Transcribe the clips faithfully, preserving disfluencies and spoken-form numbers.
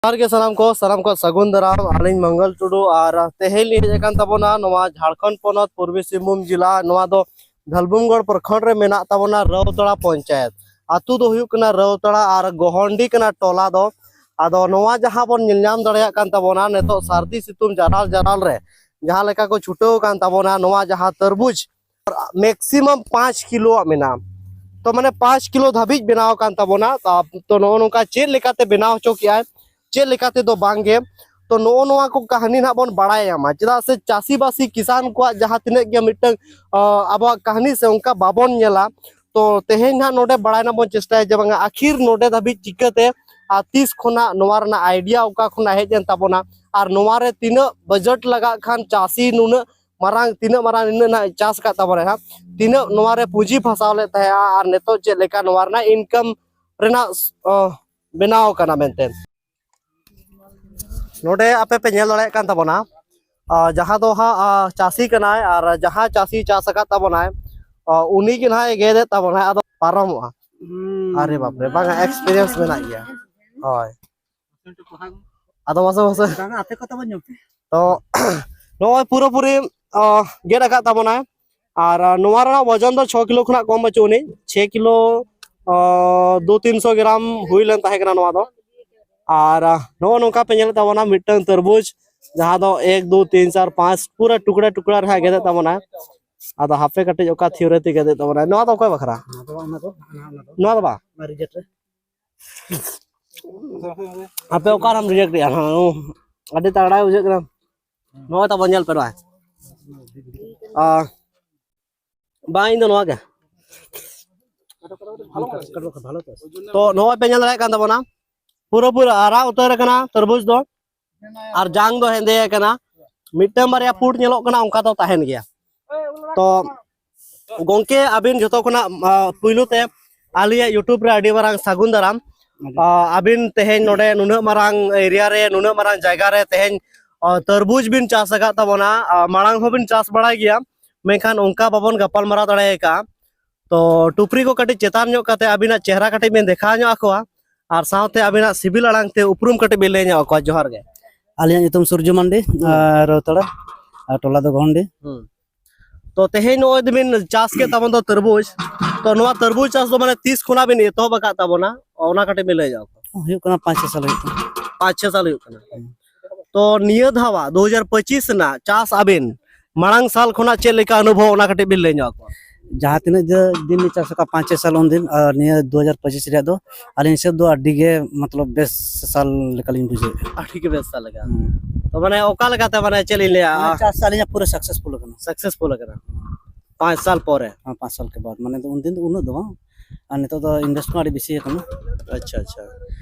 ᱡᱚᱦᱟᱨ ᱜᱮ ᱥᱟᱱᱟᱢ ᱠᱚ, ᱥᱟᱱᱟᱢ ᱠᱚ ᱥᱟᱹᱜᱩᱱ ᱫᱟᱨᱟᱢ᱾ ᱟᱹᱞᱤᱧ ᱢᱚᱝᱜᱚᱞ ᱴᱩᱰᱩ, ᱟᱨ ᱛᱮᱦᱮᱧ ᱞᱤᱧ ᱦᱮᱡ ᱟᱠᱟᱱ ᱛᱟᱵᱚᱱᱟ ᱱᱚᱣᱟ ᱡᱷᱟᱲᱠᱷᱚᱸᱰ ᱯᱚᱱᱚᱛ ᱯᱩᱨᱵᱤ ᱥᱤᱝᱵᱷᱩᱢ ᱡᱮᱞᱟ, ᱱᱚᱣᱟ ᱫᱚ ᱫᱷᱟᱞᱵᱷᱩᱢᱜᱚᱲ ᱯᱨᱚᱠᱷᱚᱸᱰ ᱨᱮ ᱢᱮᱱᱟᱜ ᱛᱟᱵᱚᱱᱟ ᱨᱟᱹᱣᱛᱟᱲᱟ ᱯᱚᱧᱪᱟᱭᱮᱛ᱾ ᱟᱹᱛᱩ ᱫᱚ ᱦᱩᱭᱩᱜ ᱠᱟᱱᱟ ᱨᱟᱹᱣᱛᱟᱲᱟ ᱟᱨ ᱜᱚᱦᱚᱱᱰᱤ ᱠᱟᱱᱟ ᱴᱚᱞᱟ ᱫᱚ᱾ ᱟᱫᱚ ᱱᱚᱣᱟ ᱡᱟᱦᱟᱸ ᱵᱚᱱ ᱧᱮᱞ ᱧᱟᱢ ᱫᱟᱲᱮᱭᱟᱜ ᱠᱟᱱ ᱛᱟᱵᱚᱱᱟ ᱱᱤᱛᱚᱜ ᱥᱟᱹᱨᱫᱤ ᱥᱤᱛᱩᱝ ᱡᱟᱨᱟᱞ ᱡᱟᱨᱟᱞ ᱨᱮ ᱡᱟᱦᱟᱸ ᱞᱮᱠᱟ ᱠᱚ ᱪᱷᱩᱴᱟᱹᱣ ᱟᱠᱟᱱ ᱛᱟᱵᱚᱱᱟ, ᱱᱚᱣᱟ ᱡᱟᱦᱟᱸ ᱛᱚᱨᱵᱩᱡᱽ ᱢᱮᱠᱥᱤᱢᱟᱢ ᱯᱟᱸᱪ ᱠᱤᱞᱳᱣᱟᱜ ᱢᱮᱱᱟᱜᱼᱟ᱾ ᱛᱚ ᱢᱟᱱᱮ ᱯᱟᱸᱪ ᱠᱤᱞᱳ ᱫᱷᱟᱹᱵᱤᱡ ᱵᱮᱱᱟᱣ ᱟᱠᱟᱱ ᱛᱟᱵᱚᱱᱟ᱾ ᱛᱟ-, ᱛᱚ ᱱᱚᱜᱼᱚ ᱱᱚᱝᱠᱟ ᱪᱮᱫ ᱞᱮᱠᱟᱛᱮ ᱵᱮᱱᱟᱣ ᱦᱚᱪᱚ ᱠᱮᱜᱼᱟᱭ, ᱪᱮᱫ ᱞᱮᱠᱟ ᱛᱮᱫᱚ ᱵᱟᱝᱜᱮ᱾ ᱛᱚ ᱱᱚᱜᱼᱚ ᱱᱚᱣᱟ ᱠᱚ ᱠᱟᱹᱦᱱᱤ ᱱᱟᱦᱟᱜ ᱵᱚᱱ ᱵᱟᱲᱟᱭ ᱧᱟᱢᱟ, ᱪᱮᱫᱟᱜ ᱥᱮ ᱪᱟᱹᱥᱤᱵᱟᱹᱥᱤ ᱠᱤᱥᱟᱱ ᱠᱚᱣᱟᱜ ᱡᱟᱦᱟᱸ ᱛᱤᱱᱟᱹᱜ ᱜᱮ ᱢᱤᱫᱴᱟᱝ, ᱟ, ᱟᱵᱚᱣᱟᱜ ᱠᱟᱹᱦᱱᱤ ᱥᱮ ᱚᱱᱠᱟ ᱵᱟᱵᱚᱱ ᱧᱮᱞᱟ᱾ ᱛᱚ ᱛᱮᱦᱮᱧ ᱱᱟᱦᱟᱜ ᱱᱚᱰᱮ ᱵᱟᱲᱟᱭ ᱨᱮᱱᱟᱜ ᱵᱚᱱ ᱪᱮᱥᱴᱟᱭᱟ ᱡᱮ ᱵᱟᱝᱟ ᱟᱹᱠᱷᱤᱨ ᱱᱚᱰᱮ ᱫᱷᱟᱹᱵᱤᱡ ᱪᱤᱠᱟᱹᱛᱮ ᱟᱨ ᱛᱤᱥ ᱠᱷᱚᱱᱟᱜ ᱱᱚᱣᱟ ᱨᱮᱱᱟᱜ ᱟᱭᱰᱤᱭᱟ ᱚᱠᱟ ᱠᱷᱚᱱᱟᱜ ᱦᱮᱡ ᱮᱱ ᱛᱟᱵᱚᱱᱟ, ᱟᱨ ᱱᱚᱣᱟ ᱨᱮ ᱛᱤᱱᱟᱹᱜ ᱵᱟᱡᱮᱴ ᱞᱟᱜᱟᱜ ᱠᱷᱟᱱ ᱪᱟᱹᱥᱤ ᱱᱩᱱᱟᱹᱜ ᱢᱟᱨᱟᱝ, ᱛᱤᱱᱟᱹᱜ ᱢᱟᱨᱟᱝ ᱱᱤᱱᱟᱹᱜ ᱱᱟᱜ ᱪᱟᱥ ᱟᱠᱟᱫ ᱛᱟᱵᱚᱱᱟᱭ ᱦᱟᱸᱜ, ᱛᱤᱱᱟᱹᱜ ᱱᱚᱣᱟ ᱨᱮ ᱯᱩᱸᱡᱤ ᱯᱷᱟᱥᱟᱣ ᱞᱮᱫ ᱛᱟᱦᱮᱸᱜᱼᱟ ᱟᱨ ᱱᱤᱛᱚᱜ ᱪᱮᱫ ᱞᱮᱠᱟ ᱱᱚᱣᱟ ᱨᱮᱱᱟᱜ ᱤᱱᱠᱟᱢ ᱨᱮᱱᱟᱜ, ᱚ, ᱵᱮᱱᱟᱣ ᱠᱟᱱᱟ ᱢᱮᱱᱛᱮ᱾ ᱱᱚᱰᱮ ᱟᱯᱮ ᱯᱮ ᱧᱮᱞ ᱫᱟᱲᱮᱭᱟᱜ ᱠᱟᱱ ᱛᱟᱵᱚᱱᱟ, ᱟ, ᱡᱟᱦᱟᱸ ᱫᱚ ᱦᱟᱸᱜ, ᱟ, ᱪᱟᱹᱥᱤ ᱠᱟᱱᱟᱭ ᱟᱨ ᱡᱟᱦᱟᱸ ᱪᱟᱹᱥᱤ ᱪᱟᱥ ᱟᱠᱟᱫ ᱛᱟᱵᱚᱱᱟᱭ, ᱟ, ᱩᱱᱤ ᱜᱮ ᱱᱟᱦᱟᱜ ᱮ ᱜᱮᱫᱮᱫ ᱛᱟᱵᱚᱱᱟᱭ᱾ ᱟᱫᱚ ᱯᱟᱨᱚᱢᱚᱜᱼᱟ᱾ ᱦᱩᱸ᱾ ᱟᱨᱮ ᱵᱟᱯᱨᱮ, ᱵᱟᱝᱟ, ᱮᱠᱥᱯᱤᱨᱤᱭᱮᱱᱥ ᱢᱮᱱᱟᱜ ᱜᱮᱭᱟ᱾ ᱦᱳᱭ᱾ ᱟᱫᱚ ᱢᱟᱥᱮ ᱢᱟᱥᱮ᱾ ᱵᱟᱝᱟ, ᱟᱯᱮ ᱠᱚ ᱛᱟᱵᱚᱱ ᱧᱚᱜ ᱯᱮ᱾ ᱛᱚ ᱱᱚᱜᱼᱚᱭ ᱯᱩᱨᱟᱹᱯᱩᱨᱤ, ᱟ, ᱜᱮᱫ ᱟᱠᱟᱫ ᱛᱟᱵᱚᱱᱟᱭ᱾ ᱟᱨ, ᱟ, ᱱᱚᱣᱟ ᱨᱮᱱᱟᱜ ᱳᱡᱚᱱ ᱫᱚ ᱪᱷᱚ ᱠᱤᱞᱳ ᱠᱷᱚᱱᱟᱜ ᱠᱚᱢ ᱵᱟᱹᱪᱩᱜ ᱟᱹᱱᱤᱡ, ᱪᱷᱚᱭ ᱠᱤᱞᱳ, ᱟ, ᱫᱩ ᱛᱤᱱᱥᱚ ᱜᱨᱟᱢ ᱦᱩᱭ ᱞᱮᱱ ᱛᱟᱦᱮᱸ ᱠᱟᱱᱟ ᱱᱚᱣᱟ ᱫᱚ᱾ ᱟᱨ, ᱟ, ᱱᱚᱜᱼᱚ ᱱᱚᱝᱠᱟ ᱯᱮ ᱧᱮᱞᱮᱫ ᱛᱟᱵᱚᱱᱟ ᱢᱤᱫᱴᱟᱝ ᱛᱚᱨᱵᱩᱡᱽ, ᱡᱟᱦᱟᱸ ᱫᱚ ᱮᱠ, ᱫᱩ, ᱛᱤᱱ, ᱪᱟᱨ, ᱯᱟᱸᱪ ᱯᱩᱨᱟᱹ ᱴᱩᱠᱲᱟ ᱴᱩᱠᱲᱟ ᱨᱮ ᱦᱟᱸᱜ ᱜᱮᱫᱮᱫ ᱛᱟᱵᱚᱱᱟᱭ᱾ ᱟᱫᱚ ᱦᱟᱯᱮ ᱠᱟᱹᱴᱤᱡ ᱚᱠᱟ ᱛᱷᱤᱭᱳᱨᱤ ᱛᱮ ᱜᱮᱫᱮᱫ ᱛᱟᱵᱚᱱᱟᱭ, ᱱᱚᱣᱟ ᱫᱚ ᱚᱠᱚᱭ ᱵᱟᱠᱷᱨᱟ? ᱚᱱᱟ ᱫᱚ ᱵᱟᱝ, ᱚᱱᱟ ᱫᱚ, ᱚᱱᱟ ᱫᱚ ᱵᱟᱝ᱾ ᱱᱚᱣᱟ ᱫᱚ ᱵᱟᱝ? ᱚᱱᱟ ᱨᱤᱡᱮᱠᱴ ᱨᱮ᱾ ᱟᱯᱮ ᱚᱠᱟᱨᱮᱢ ᱨᱤᱡᱮᱠᱴ ᱮᱜᱼᱟ? ᱦᱮᱸ, ᱟᱹᱰᱤ ᱛᱟᱜᱲᱟ ᱵᱩᱡᱷᱟᱹᱜ ᱠᱟᱱᱟ᱾ ᱱᱚᱜᱼᱚᱭ ᱛᱟᱵᱚᱱ ᱧᱮᱞ ᱯᱮ ᱱᱚᱜᱼᱚᱭ᱾ ᱟᱨ ᱵᱟᱝ, ᱤᱧ ᱫᱚ ᱱᱚᱣᱟ ᱜᱮ᱾ ᱛᱚ ᱱᱚᱜᱼᱚᱭ ᱯᱮ ᱧᱮᱞ ᱫᱟᱲᱮᱭᱟᱜ ᱠᱟᱱ ᱛᱟᱵᱚᱱᱟ, ᱯᱩᱨᱟᱹ ᱯᱩᱨᱟᱹ ᱟᱨᱟᱜ ᱩᱛᱟᱹᱨ ᱟᱠᱟᱱᱟ ᱛᱚᱨᱵᱩᱡᱽ ᱫᱚ, ᱟᱨ ᱡᱟᱝ ᱫᱚ ᱦᱮᱸᱫᱮ ᱟᱠᱟᱱᱟ᱾ ᱢᱤᱫᱴᱟᱝ ᱵᱟᱨᱭᱟ ᱯᱩᱸᱰ ᱧᱮᱞᱚᱜ ᱠᱟᱱᱟ, ᱚᱱᱠᱟ ᱫᱚ ᱛᱟᱦᱮᱱ ᱜᱮᱭᱟ᱾ ᱛᱚ ᱜᱚᱝᱠᱮ, ᱟᱹᱵᱤᱱ ᱡᱷᱚᱛᱚ ᱠᱷᱚᱱᱟᱜ, ᱟ, ᱯᱩᱭᱞᱩ ᱛᱮ ᱟᱹᱞᱤᱧᱟᱜ YouTube ᱨᱮ ᱟᱹᱰᱤ ᱢᱟᱨᱟᱝ ᱥᱟᱹᱜᱩᱱ ᱫᱟᱨᱟᱢ᱾ ᱟ, ᱟᱹᱵᱤᱱ ᱛᱮᱦᱮᱧ ᱱᱚᱰᱮ ᱱᱩᱱᱟᱹᱜ ᱢᱟᱨᱟᱝ ᱮᱨᱤᱭᱟ ᱨᱮ, ᱱᱩᱱᱟᱹᱜ ᱢᱟᱨᱟᱝ ᱡᱟᱭᱜᱟ ᱨᱮ ᱛᱮᱦᱮᱧ, ᱟ, ᱛᱚᱨᱵᱩᱡᱽ ᱵᱤᱱ ᱪᱟᱥ ᱟᱠᱟᱫ ᱛᱟᱵᱚᱱᱟ᱾ ᱟ, ᱢᱟᱲᱟᱝ ᱦᱚᱸᱵᱤᱱ ᱪᱟᱥ ᱵᱟᱲᱟᱭ ᱜᱮᱭᱟ, ᱢᱮᱱᱠᱷᱟᱱ ᱚᱱᱠᱟ ᱵᱟᱵᱚᱱ ᱜᱟᱯᱟᱞ ᱢᱟᱨᱟᱣ ᱫᱟᱲᱮ ᱟᱠᱟᱫᱼᱟ᱾ ᱛᱚ ᱴᱩᱯᱨᱤ ᱠᱚ ᱠᱟᱹᱴᱤᱡ ᱪᱮᱛᱟᱱ ᱧᱚᱜ ᱠᱟᱛᱮ ᱟᱹᱵᱤᱱᱟᱜ ᱪᱮᱦᱨᱟ ᱠᱟᱹᱴᱤᱡ ᱵᱤᱱ ᱫᱮᱠᱷᱟᱣ ᱧᱚᱜ ᱟᱠᱚᱣᱟ᱾ ᱟᱨ ᱥᱟᱶᱛᱮ ᱟᱵᱤᱱᱟᱜ ᱥᱤᱵᱤᱞ ᱟᱲᱟᱝ ᱛᱮ ᱩᱯᱨᱩᱢ ᱠᱟᱹᱴᱤᱡ ᱵᱤᱱ ᱞᱟᱹᱭ ᱧᱚᱜ ᱟᱠᱚᱣᱟ᱾ ᱡᱚᱦᱟᱨ ᱜᱮ᱾ ᱟᱹᱞᱤᱧᱟᱜ ᱧᱩᱛᱩᱢ ᱥᱩᱨᱡᱩ ᱢᱟᱱᱰᱤ, ᱦᱩᱸ᱾ ᱟᱨ ᱨᱚᱛᱲᱟ, ᱟᱨ ᱴᱚᱞᱟ ᱫᱚ ᱜᱚᱦᱚᱱᱰᱤ᱾ ᱦᱩᱸ᱾ ᱛᱚ ᱛᱮᱦᱮᱧ ᱱᱚᱜᱼᱚᱭ ᱫᱚᱵᱤᱱ ᱪᱟᱥ ᱠᱮᱫ ᱛᱟᱵᱚᱱ ᱫᱚ ᱛᱚᱨᱵᱩᱡᱽ, ᱛᱚ ᱱᱚᱣᱟ ᱛᱚᱨᱵᱩᱡᱽ ᱪᱟᱥ ᱫᱚ ᱢᱟᱱᱮ ᱛᱤᱥ ᱠᱷᱚᱱᱟᱜ ᱵᱤᱱ ᱮᱛᱚᱦᱚᱵ ᱟᱠᱟᱫ ᱛᱟᱵᱚᱱᱟ, ᱚᱱᱟ ᱠᱟᱹᱴᱤᱡ ᱵᱤᱱ ᱞᱟᱹᱭ ᱧᱚᱜ ᱟᱠᱚᱣᱟ᱾ ᱦᱩᱭᱩᱜ ᱠᱟᱱᱟ, ᱯᱟᱸᱪ ᱪᱷᱚ ᱥᱟᱞ ᱦᱩᱭᱩᱜ ᱠᱟᱱᱟ᱾ ᱯᱟᱸᱪ ᱪᱷᱚ ᱥᱟᱞ ᱦᱩᱭᱩᱜ ᱠᱟᱱᱟ᱾ ᱦᱩᱸ᱾ ᱛᱚ ᱱᱤᱭᱟᱹ ᱫᱷᱟᱣᱟᱜ ᱫᱩ ᱦᱟᱡᱟᱨ ᱯᱚᱸᱪᱤᱥ ᱨᱮᱱᱟᱜ ᱪᱟᱥ ᱟᱹᱵᱤᱱ ᱢᱟᱲᱟᱝ ᱥᱟᱞ ᱠᱷᱚᱱᱟᱜ ᱪᱮᱫ ᱞᱮᱠᱟ ᱚᱱᱩᱵᱷᱚᱵ, ᱚᱱᱟ ᱠᱟᱹᱴᱤᱡ ᱵᱤᱱ ᱞᱟᱹᱭ ᱧᱚᱜ ᱟᱠᱚᱣᱟ᱾ ᱡᱟᱦᱟᱸ ᱛᱤᱱᱟᱹᱜ ᱡᱮ ᱫᱤᱱ ᱞᱤᱧ ᱪᱟᱥ ᱟᱠᱟᱫ ᱯᱟᱸᱪ ᱪᱷᱚ ᱥᱟᱞ ᱩᱱᱫᱤᱱ, ᱟᱨ ᱱᱤᱭᱟᱹ ᱫᱩ ᱦᱟᱡᱟᱨ ᱯᱚᱸᱪᱤᱥ ᱨᱮᱭᱟᱜ ᱫᱚ ᱟᱹᱞᱤᱧ ᱦᱤᱥᱟᱹᱵ ᱫᱚ ᱟᱹᱰᱤ ᱜᱮ, ᱢᱚᱛᱞᱚᱵ, ᱵᱮᱥ ᱥᱟᱞ ᱞᱮᱠᱟᱞᱤᱧ ᱵᱩᱡᱷᱟᱹᱣᱮᱫᱼᱟ᱾ ᱟᱹᱰᱤ ᱜᱮ ᱵᱮᱥ ᱥᱟᱞ ᱞᱮᱠᱟ᱾ ᱦᱩᱸ᱾ ᱛᱚ ᱢᱟᱱᱮ ᱚᱠᱟ ᱞᱮᱠᱟᱛᱮ, ᱢᱟᱱᱮ ᱪᱮᱫ ᱞᱤᱧ ᱞᱟᱹᱭᱟ, ᱢᱟᱱᱮ ᱪᱟᱥ ᱟᱹᱞᱤᱧᱟᱜ ᱯᱩᱨᱟᱹ ᱥᱟᱠᱥᱮᱥᱯᱷᱩᱞ ᱟᱠᱟᱱᱟ᱾ ᱥᱟᱠᱥᱮᱥᱯᱷᱩᱞ ᱟᱠᱟᱱᱟ᱾ ᱯᱟᱸᱪ ᱥᱟᱞ ᱯᱚᱨᱮ᱾ ᱦᱮᱸ, ᱯᱟᱸᱪ ᱥᱟᱞ ᱠᱮ ᱵᱟᱫ, ᱢᱟᱱᱮ ᱫᱚ ᱩᱱᱫᱤᱱ ᱫᱚ ᱩᱱᱟᱹᱜ ᱫᱚ ᱵᱟᱝ, ᱟᱨ ᱱᱤᱛᱚᱜ ᱫᱚ ᱤᱱᱵᱷᱮᱥᱴ ᱢᱟ ᱟᱹᱰᱤ ᱵᱮᱥᱤ ᱟᱠᱟᱱᱟ᱾ ᱟᱪᱪᱷᱟ, ᱟᱪᱪᱷᱟ᱾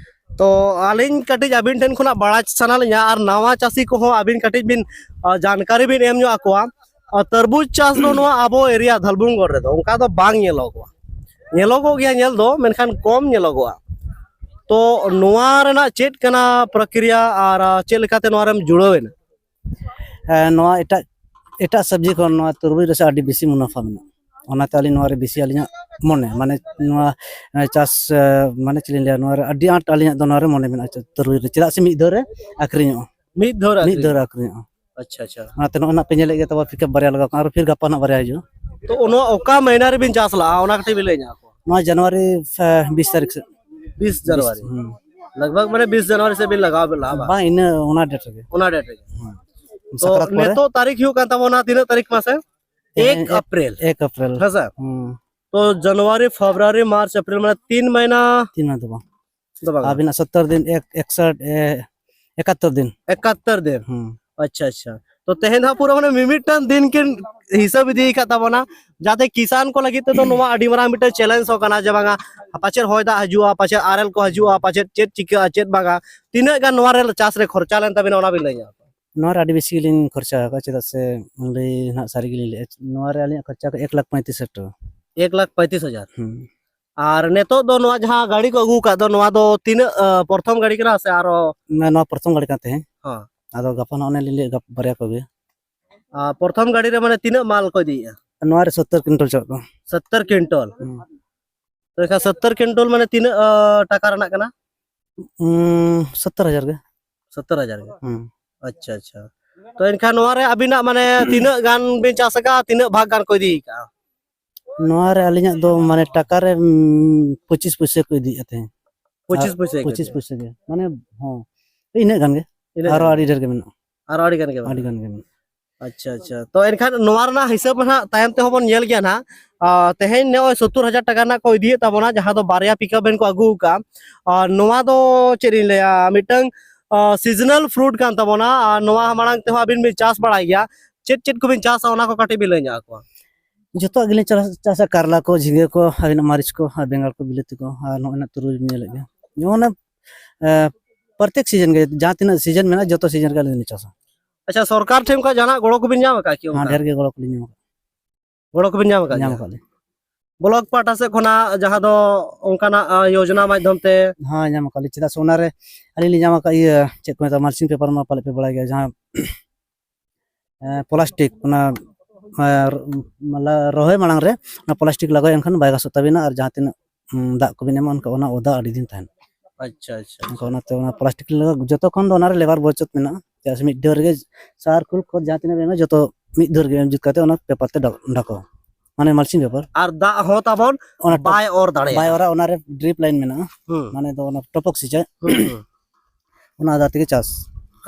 ᱛᱚ ᱟᱹᱞᱤᱧ ᱠᱟᱹᱴᱤᱡ ᱟᱹᱵᱤᱱ ᱴᱷᱮᱱ ᱠᱷᱚᱱᱟᱜ ᱵᱟᱲᱟᱭ ᱥᱟᱱᱟ ᱞᱤᱧᱟ, ᱟᱨ ᱱᱟᱣᱟ ᱪᱟᱹᱥᱤ ᱠᱚᱦᱚᱸ ᱟᱹᱵᱤᱱ ᱠᱟᱹᱴᱤᱡ ᱵᱤᱱ, ᱟ, ᱡᱟᱱᱠᱟᱨᱤ ᱵᱤᱱ ᱮᱢ ᱧᱚᱜ ᱟᱠᱚᱣᱟ᱾ ᱟ, ᱛᱚᱨᱵᱩᱡᱽ ᱪᱟᱥ ᱫᱚ ᱱᱚᱣᱟ ᱟᱵᱚ ᱮᱨᱤᱭᱟ ᱫᱷᱟᱞᱵᱷᱩᱢᱜᱚᱲ ᱨᱮᱫᱚ ᱚᱱᱠᱟ ᱫᱚ ᱵᱟᱝ ᱧᱮᱞᱚᱜᱚᱜᱼᱟ᱾ ᱧᱮᱞᱚᱜᱚᱜ ᱜᱮᱭᱟ ᱧᱮᱞ ᱫᱚ, ᱢᱮᱱᱠᱷᱟᱱ ᱠᱚᱢ ᱧᱮᱞᱚᱜᱚᱜᱼᱟ᱾ ᱛᱚ ᱱᱚᱣᱟ ᱨᱮᱱᱟᱜ ᱪᱮᱫ ᱠᱟᱱᱟ ᱯᱨᱚᱠᱨᱤᱭᱟ, ᱟᱨ, ᱟ, ᱪᱮᱫ ᱞᱮᱠᱟᱛᱮ ᱱᱚᱣᱟ ᱨᱮᱢ ᱡᱩᱲᱟᱹᱣ ᱮᱱᱟ? ᱦᱮᱸ, ᱱᱚᱣᱟ ᱮᱴᱟᱜ, ᱮᱴᱟᱜ ᱥᱚᱵᱽᱡᱤ ᱠᱷᱚᱱ ᱱᱚᱣᱟ ᱛᱩᱨᱵᱩᱡᱽ ᱨᱮᱥᱮ ᱟᱹᱰᱤ ᱵᱮᱥᱤ ᱢᱩᱱᱟᱯᱷᱟ ᱢᱮᱱᱟᱜᱼᱟ᱾ ᱚᱱᱟᱛᱮ ᱟᱹᱞᱤᱧ ᱱᱚᱣᱟ ᱨᱮ ᱵᱮᱥᱤ ᱟᱹᱞᱤᱧᱟᱜ ᱢᱚᱱᱮ, ᱢᱟᱱᱮ ᱱᱚᱣᱟ, ᱮ, ᱪᱟᱥ, ᱮ, ᱢᱟᱱᱮ ᱪᱮᱫ ᱞᱤᱧ ᱞᱟᱹᱭᱟ, ᱱᱚᱣᱟ ᱨᱮ ᱟᱹᱰᱤ ᱟᱸᱴ ᱟᱹᱞᱤᱧᱟᱜ ᱫᱚ ᱱᱚᱣᱟ ᱨᱮ ᱢᱚᱱᱮ ᱢᱮᱱᱟᱜᱼᱟ, ᱛᱩᱨᱵᱩᱡᱽ ᱨᱮ᱾ ᱪᱮᱫᱟᱜ ᱥᱮ ᱢᱤᱫ ᱫᱷᱟᱣ ᱨᱮ ᱟᱹᱠᱷᱨᱤᱧᱚᱜᱼᱟ᱾ ᱢᱤᱫ ᱫᱷᱟᱣ ᱨᱮ ᱢᱤᱫ ᱟᱹᱠᱷᱨᱤᱧ? ᱫᱷᱟᱣ ᱨᱮ ᱟᱹᱠᱷᱨᱤᱧᱚᱜᱼᱟ᱾ ᱟᱪᱪᱷᱟ, ᱟᱪᱪᱷᱟ᱾ ᱚᱱᱟᱛᱮ ᱱᱚᱜᱼᱚᱭ ᱱᱟᱜ ᱯᱮ ᱧᱮᱞᱮᱫ ᱜᱮᱭᱟ, ᱛᱟᱵᱚ ᱯᱤᱠᱟᱯ ᱵᱟᱨᱭᱟ ᱞᱟᱜᱟᱣ ᱠᱟᱱᱟ, ᱟᱨᱚ ᱯᱷᱤᱨ ᱜᱟᱯᱟ ᱱᱟᱜ ᱵᱟᱨᱭᱟ ᱦᱤᱡᱩᱜᱼᱟ᱾ ᱛᱚ ᱱᱚᱣᱟ ᱚᱠᱟ ᱢᱟᱹᱦᱱᱟᱹ ᱨᱮᱵᱤᱱ ᱪᱟᱥ ᱞᱟᱜᱼᱟ, ᱚᱱᱟ ᱠᱟᱹᱴᱤᱡ ᱵᱤᱱ ᱞᱟᱹᱭ ᱧᱚᱜ ᱟᱠᱚᱣᱟ? ᱱᱚᱣᱟ ᱡᱟᱱᱩᱣᱟᱨᱤ, ᱮ, ᱵᱤᱥ ᱛᱟᱹᱨᱤᱠᱷ ᱥᱮᱫ᱾ ᱵᱤᱥ ᱡᱟᱱᱩᱣᱟᱨᱤ᱾ ᱦᱩᱸ᱾ ᱞᱟᱜᱽ ᱵᱷᱟᱜᱽ ᱢᱟᱱᱮ ᱵᱤᱥ ᱡᱟᱱᱩᱣᱟᱨᱤ ᱥᱮᱫ ᱵᱤᱱ ᱞᱟᱜᱟᱣ ᱵᱤᱱ ᱞᱟᱜᱟᱣᱟ᱾ ᱵᱟᱝ, ᱤᱱᱟᱹ ᱚᱱᱟ ᱰᱮᱴ ᱨᱮᱜᱮ᱾ ᱚᱱᱟ ᱰᱮᱴ ᱨᱮᱜᱮ᱾ ᱦᱩᱸ᱾ ᱛᱚ ᱥᱟᱠᱨᱟᱛ ᱯᱚᱨᱮ᱾ ᱱᱤᱛᱚᱜ ᱛᱟᱹᱨᱤᱠᱷ ᱦᱩᱭᱩᱜ ᱠᱟᱱ ᱛᱟᱵᱚᱱᱟ ᱛᱤᱱᱟᱹᱜ ᱛᱟᱹᱨᱤᱠᱷ ᱢᱟᱥᱮ? ᱮᱠ ᱮᱠ, ᱟᱯᱨᱤᱞ᱾ ᱮᱠ ᱟᱯᱨᱤᱞ᱾ ᱦᱮᱸ ᱥᱮ? ᱦᱩᱸ᱾ ᱛᱚ ᱡᱟᱱᱩᱣᱟᱨᱤ, ᱯᱷᱮᱵᱽᱨᱩᱣᱟᱨᱤ, ᱢᱟᱨᱪ, ᱮᱯᱨᱤᱞ, ᱢᱟᱱᱮ ᱛᱤᱱ ᱢᱟᱭᱱᱟ᱾ ᱛᱤᱱ ᱢᱟᱭᱱᱟ ᱫᱚ ᱵᱟᱝ᱾ ᱫᱚ ᱵᱟᱝ᱾ ᱟᱹᱵᱤᱱᱟᱜ ᱥᱚᱛᱛᱚᱨ ᱫᱤᱱ, ᱮᱠ, ᱮᱠᱥᱚᱴ, ᱮ, ᱮᱠᱟᱛᱛᱚᱨ ᱫᱤᱱ᱾ ᱮᱠᱟᱛᱛᱚᱨ ᱫᱤᱱ᱾ ᱦᱩᱸ᱾ ᱟᱪᱪᱷᱟ, ᱟᱪᱪᱷᱟ᱾ ᱛᱚ ᱛᱮᱦᱮᱧ ᱫᱚ ᱦᱟᱸᱜ ᱯᱩᱨᱟᱹ ᱢᱟᱱᱮ ᱢᱤᱢᱤᱫᱴᱟᱝ ᱫᱤᱱ ᱠᱤᱱ ᱦᱤᱥᱟᱹᱵ ᱤᱫᱤ ᱟᱠᱟᱫ ᱛᱟᱵᱚᱱᱟ, ᱡᱟᱛᱮ ᱠᱤᱥᱟᱱ ᱠᱚ ᱞᱟᱹᱜᱤᱫ ᱛᱮᱫᱚ ᱱᱚᱣᱟ ᱟᱹᱰᱤ ᱢᱟᱨᱟᱝ ᱢᱤᱫᱴᱟᱝ ᱪᱮᱞᱮᱧᱡᱽ ᱦᱚᱸ ᱠᱟᱱᱟ ᱡᱮ ᱵᱟᱝᱟ, ᱯᱟᱪᱮᱫ ᱦᱚᱭ ᱫᱟᱜ ᱦᱤᱡᱩᱜᱼᱟ, ᱯᱟᱪᱮᱫ ᱟᱨᱮᱞ ᱠᱚ ᱦᱤᱡᱩᱜᱼᱟ, ᱯᱟᱪᱮᱫ ᱪᱮᱫ ᱪᱤᱠᱟᱹᱜᱼᱟ, ᱪᱮᱫ ᱵᱟᱝᱟ, ᱛᱤᱱᱟᱹᱜ ᱜᱟᱱ ᱱᱚᱣᱟ ᱨᱮ ᱪᱟᱥ ᱨᱮ ᱠᱷᱚᱨᱪᱟ ᱞᱮᱱ ᱛᱟᱵᱤᱱᱟ, ᱚᱱᱟ ᱵᱤᱱ ᱞᱟᱹᱭ ᱧᱚᱜ ᱟᱠᱚᱣᱟ? ᱱᱚᱣᱟ ᱨᱮ ᱟᱹᱰᱤ ᱵᱮᱥᱤ ᱜᱮᱞᱤᱧ ᱠᱷᱚᱨᱪᱟ ᱟᱠᱟᱫᱼᱟ, ᱪᱮᱫᱟᱜ ᱥᱮ ᱞᱟᱹᱭ ᱱᱟᱦᱟᱜ ᱥᱟᱹᱨᱤ ᱜᱮᱞᱤᱧ ᱞᱟᱹᱭᱮᱫᱼᱟ, ᱱᱚᱣᱟ ᱨᱮ ᱟᱹᱞᱤᱧᱟᱜ ᱠᱷᱚᱨᱪᱟ ᱠᱚ ᱮᱠ ᱞᱟᱠᱷ ᱯᱚᱸᱭᱛᱨᱤᱥ ᱦᱟᱡᱟᱨ ᱴᱟᱠᱟ᱾ ᱮᱠ ᱞᱟᱠᱷ ᱯᱚᱸᱭᱛᱨᱤᱥ ᱦᱟᱡᱟᱨ᱾ ᱦᱩᱸ᱾ ᱟᱨ ᱱᱤᱛᱚᱜ ᱫᱚ ᱱᱚᱣᱟ ᱡᱟᱦᱟᱸ ᱜᱟᱹᱰᱤ ᱠᱚ ᱟᱹᱜᱩ ᱟᱠᱟᱫ ᱫᱚ, ᱱᱚᱣᱟ ᱫᱚ ᱛᱤᱱᱟᱹᱜ, ᱟ, ᱯᱨᱚᱛᱷᱚᱢ ᱜᱟᱹᱰᱤ ᱠᱟᱱᱟ ᱥᱮ ᱟᱨᱚ? ᱱᱚᱣᱟ ᱯᱨᱚᱛᱷᱚᱢ ᱜᱟᱹᱰᱤ ᱠᱟᱱ ᱛᱟᱦᱮᱸᱫ᱾ ᱦᱚᱸ᱾ ᱟᱫᱚ ᱜᱟᱯᱟ ᱱᱟᱜ ᱚᱱᱮ ᱞᱤᱧ ᱞᱟᱹᱭᱮᱫ, ᱜᱟᱯ-, ᱵᱟᱨᱭᱟ ᱠᱚ ᱟᱹᱜᱩᱭᱟ᱾ ᱟ, ᱯᱨᱚᱛᱷᱚᱢ ᱜᱟᱹᱰᱤ ᱨᱮ ᱢᱟᱱᱮ ᱛᱤᱱᱟᱹᱜ ᱢᱟᱞ ᱠᱚ ᱤᱫᱤᱭᱮᱫᱼᱟ? ᱱᱚᱣᱟ ᱨᱮ ᱥᱚᱛᱛᱚᱨ ᱠᱩᱭᱤᱱᱴᱟᱞ ᱪᱟᱞᱟᱜ ᱠᱟᱱᱟ᱾ ᱥᱚᱛᱛᱚᱨ ᱠᱩᱭᱤᱱᱴᱟᱞ᱾ ᱦᱩᱸ᱾ ᱛᱚ ᱮᱱᱠᱷᱟᱱ ᱥᱚᱛᱛᱚᱨ ᱠᱩᱭᱤᱱᱴᱟᱞ ᱢᱟᱱᱮ ᱛᱤᱱᱟᱹᱜ, ᱟ, ᱴᱟᱠᱟ ᱨᱮᱱᱟᱜ ᱠᱟᱱᱟ? ᱩᱸ, ᱥᱚᱛᱛᱚᱨ ᱦᱟᱡᱟᱨ ᱜᱮ᱾ ᱥᱚᱛᱛᱚᱨ ᱦᱟᱡᱟᱨ ᱜᱮ? ᱦᱩᱸ᱾ ᱟᱪᱪᱷᱟ, ᱟᱪᱪᱷᱟ᱾ ᱛᱚ ᱮᱱᱠᱷᱟᱱ ᱱᱚᱣᱟ ᱨᱮ ᱟᱹᱵᱤᱱᱟᱜ ᱢᱟᱱᱮ ᱛᱤᱱᱟᱹᱜ ᱜᱟᱱ ᱵᱤᱱ ᱪᱟᱥ ᱟᱠᱟᱫᱼᱟ, ᱛᱤᱱᱟᱹᱜ ᱵᱷᱟᱜᱽ ᱜᱟᱱ ᱠᱚ ᱤᱫᱤ ᱟᱠᱟᱫᱼᱟ? ᱱᱚᱣᱟ ᱨᱮ ᱟᱹᱞᱤᱧᱟᱜ ᱫᱚ ᱢᱟᱱᱮ ᱴᱟᱠᱟ ᱨᱮ, ᱩᱸ, ᱯᱚᱸᱪᱤᱥ ᱯᱚᱭᱥᱟ ᱠᱚ ᱤᱫᱤᱭᱮᱫ ᱛᱟᱦᱮᱸᱫ᱾ ᱯᱚᱸᱪᱤᱥ ᱯᱚᱭᱥᱟ ᱜᱮ ᱯᱚᱸᱪᱤᱥ ᱤᱫᱤᱭᱮᱫ? ᱯᱚᱭᱥᱟ ᱜᱮ᱾ ᱢᱟᱱᱮ, ᱦᱚᱸ, ᱤᱱᱟᱹᱜ ᱜᱟᱱ ᱜᱮ᱾ ᱤᱱᱟᱹᱜ ᱟᱨᱚ ᱜᱟᱱ ᱟᱹᱰᱤ ᱜᱮ? ᱰᱷᱮᱨ ᱜᱮ ᱢᱮᱱᱟᱜᱼᱟ᱾ ᱟᱨᱚ ᱟᱹᱰᱤ ᱜᱟᱱ ᱜᱮ ᱢᱮᱱᱟᱜᱼᱟ? ᱟᱹᱰᱤ ᱜᱟᱱ ᱜᱮ ᱢᱮᱱᱟᱜᱼᱟ᱾ ᱟᱪᱪᱷᱟ, ᱟᱪᱪᱷᱟ᱾ ᱛᱚ ᱮᱱᱠᱷᱟᱱ ᱱᱚᱣᱟ ᱨᱮᱱᱟᱜ ᱦᱤᱥᱟᱹᱵ ᱱᱟᱦᱟᱜ ᱛᱟᱭᱚᱢ ᱛᱮᱦᱚᱸ ᱵᱚᱱ ᱧᱮᱞ ᱜᱮᱭᱟ ᱱᱟᱦᱟᱜ᱾ ᱟᱨ ᱛᱮᱦᱮᱧ ᱱᱚᱜᱼᱚᱭ ᱥᱚᱛᱛᱚᱨ ᱦᱟᱡᱟᱨ ᱴᱟᱠᱟ ᱨᱮᱱᱟᱜ ᱠᱚ ᱤᱫᱤᱭᱮᱫ ᱛᱟᱵᱚᱱᱟ, ᱡᱟᱦᱟᱸ ᱫᱚ ᱵᱟᱨᱭᱟ pickup van ᱠᱚ ᱟᱹᱜᱩ ᱟᱠᱟᱫᱼᱟ᱾ ᱟᱨ ᱱᱚᱣᱟ ᱫᱚ ᱪᱮᱫ ᱤᱧ ᱞᱟᱹᱭᱟ, ᱢᱤᱫᱴᱟᱝ, ᱟᱨ, seasonal fruit ᱠᱟᱱ ᱛᱟᱵᱚᱱᱟ᱾ ᱟᱨ ᱱᱚᱣᱟ ᱢᱟᱲᱟᱝ ᱛᱮᱦᱚᱸ ᱟᱹᱵᱤᱱ ᱵᱤᱱ ᱪᱟᱥ ᱵᱟᱲᱟᱭ ᱜᱮᱭᱟ, ᱪᱮᱫ ᱪᱮᱫ ᱠᱚᱵᱤᱱ ᱪᱟᱥᱟ, ᱚᱱᱟ ᱠᱚ ᱠᱟᱹᱴᱤᱡ ᱵᱤᱱ ᱞᱟᱹᱭ ᱧᱚᱜ ᱟᱠᱚᱣᱟ᱾ ᱡᱚᱛᱚᱣᱟᱜ ᱜᱮᱞᱤᱧ ᱪᱟᱥ, ᱪᱟᱥᱟ, ᱠᱟᱨᱞᱟ ᱠᱚ, ᱡᱷᱤᱸᱜᱟᱹ ᱠᱚ, ᱟᱹᱵᱤᱱᱟᱜ ᱢᱟᱹᱨᱤᱪ ᱠᱚ, ᱟᱨ ᱵᱮᱸᱜᱟᱲ ᱠᱚ, ᱵᱤᱞᱟᱹᱛᱤ ᱠᱚ, ᱟᱨ ᱱᱚᱜᱼᱚᱭ ᱱᱟᱜ ᱛᱩᱨᱩᱭ ᱵᱤᱱ ᱧᱮᱞᱮᱫ ᱜᱮᱭᱟ᱾ ᱡᱮᱢᱚᱱ, ᱮ, ᱯᱨᱚᱛᱮᱠ season ᱜᱮ, ᱡᱟᱦᱟᱸ ᱛᱤᱱᱟᱹᱜ season ᱢᱮᱱᱟᱜᱼᱟ, ᱡᱚᱛᱚ season ᱜᱮ ᱟᱹᱞᱤᱧ ᱫᱚᱞᱤᱧ ᱪᱟᱥᱟ᱾ ᱟᱪᱪᱷᱟ, ᱥᱚᱨᱠᱟᱨ ᱴᱷᱮᱱ ᱠᱷᱚᱱ ᱡᱟᱦᱟᱱᱟᱜ ᱜᱚᱲᱚ ᱠᱚᱵᱤᱱ ᱧᱟᱢ ᱟᱠᱟᱫ ᱠᱤ ᱦᱮᱸ, ᱚᱱᱠᱟ? ᱰᱷᱮᱨ ᱜᱮ ᱜᱚᱲᱚ ᱠᱚᱞᱤᱧ ᱧᱟᱢ ᱟᱠᱟᱫᱟ᱾ ᱜᱚᱲᱚ ᱠᱚᱵᱤᱱ ᱧᱟᱢ ᱟᱠᱟᱫ ᱧᱟᱢ ᱜᱮᱭᱟ? ᱟᱠᱟᱫ ᱞᱤᱧ᱾ ᱵᱞᱚᱠ ᱯᱟᱦᱴᱟ ᱥᱮᱫ ᱠᱷᱚᱱᱟᱜ ᱡᱟᱦᱟᱸ ᱫᱚ ᱚᱱᱠᱟᱱᱟᱜ, ᱟ, ᱭᱳᱡᱽᱱᱟ ᱢᱟᱫᱽᱫᱷᱚᱢ ᱛᱮ? ᱦᱮᱸ, ᱧᱟᱢ ᱟᱠᱟᱫ ᱞᱤᱧ᱾ ᱪᱮᱫᱟᱜ ᱥᱮ ᱚᱱᱟᱨᱮ ᱟᱹᱞᱤᱧ ᱞᱤᱧ ᱧᱟᱢ ᱟᱠᱟᱫ ᱤᱭᱟᱹ, ᱪᱮᱫ ᱠᱚ ᱢᱮᱛᱟᱜᱼᱟ, mulching paper ᱢᱟ ᱯᱟᱞᱮᱫ ᱯᱮ ᱵᱟᱲᱟᱭ ᱜᱮᱭᱟ, ᱡᱟᱦᱟᱸ ᱮᱸ, plastic, ᱚᱱᱟ, ᱮᱸ, ᱨᱚᱦᱚᱭ ᱢᱟᱲᱟᱝ ᱨᱮ ᱚᱱᱟ plastic ᱞᱟᱜᱟᱣ, ᱮᱱᱠᱷᱟᱱ ᱵᱟᱭ ᱜᱷᱟᱥᱚᱜ ᱛᱟᱵᱤᱱᱟ, ᱟᱨ ᱡᱟᱦᱟᱸ ᱛᱤᱱᱟᱹᱜ, ᱩᱸ, ᱫᱟᱜ ᱠᱚᱵᱤᱱ ᱮᱢᱟ, ᱚᱱᱠᱟ ᱚᱱᱟ ᱚᱫᱟ ᱟᱹᱰᱤ ᱫᱤᱱ ᱛᱟᱦᱮᱱᱟ᱾ ᱟᱪᱪᱷᱟ, ᱟᱪᱪᱷᱟ, ᱮᱱᱠᱷᱟᱱ ᱟᱪᱪᱷᱟ᱾ ᱚᱱᱟᱛᱮ ᱚᱱᱟ plastic ᱞᱟᱜᱟᱣ, ᱡᱚᱛᱚ ᱠᱷᱚᱱ ᱫᱚ ᱚᱱᱟᱨᱮ labour ᱵᱚᱪᱚᱛ ᱢᱮᱱᱟᱜᱼᱟ, ᱪᱮᱫᱟᱜ ᱥᱮ ᱢᱤᱫ ᱫᱷᱟᱣ ᱨᱮᱜᱮ ᱥᱟᱨ, ᱠᱷᱳᱞ, ᱠᱷᱚᱛ ᱡᱟᱦᱟᱸ ᱛᱤᱱᱟᱹᱜ ᱵᱤᱱ ᱮᱢᱟ, ᱡᱚᱛᱚ ᱢᱤᱫ ᱫᱷᱟᱣ ᱨᱮᱜᱮ ᱮᱢ ᱡᱩᱛ ᱠᱟᱛᱮ ᱚᱱᱟ paper ᱛᱮ ᱰᱷᱟ-, ᱰᱷᱟᱠᱚ, ᱢᱟᱱᱮ mulching paper᱾ ᱟᱨ ᱫᱟᱜ ᱦᱚᱸ ᱛᱟᱵᱚᱱ ᱚᱱᱟ ᱴᱚᱯ-, ᱵᱟᱭ ᱚᱨ ᱫᱟᱲᱮᱭᱟᱜᱼᱟ᱾ ᱵᱟᱭ ᱚᱨᱟ, ᱚᱱᱟᱨᱮ drip line ᱢᱮᱱᱟᱜᱼᱟ, ᱦᱩᱸ᱾ ᱢᱟᱱᱮ ᱫᱚ ᱚᱱᱟ ᱴᱚᱯᱚᱠ ᱥᱤᱸᱪᱟᱭ᱾ ᱦᱩᱸ, ᱦᱩᱸ᱾ ᱚᱱᱟ ᱟᱫᱷᱟᱨ ᱛᱮᱜᱮ ᱪᱟᱥ᱾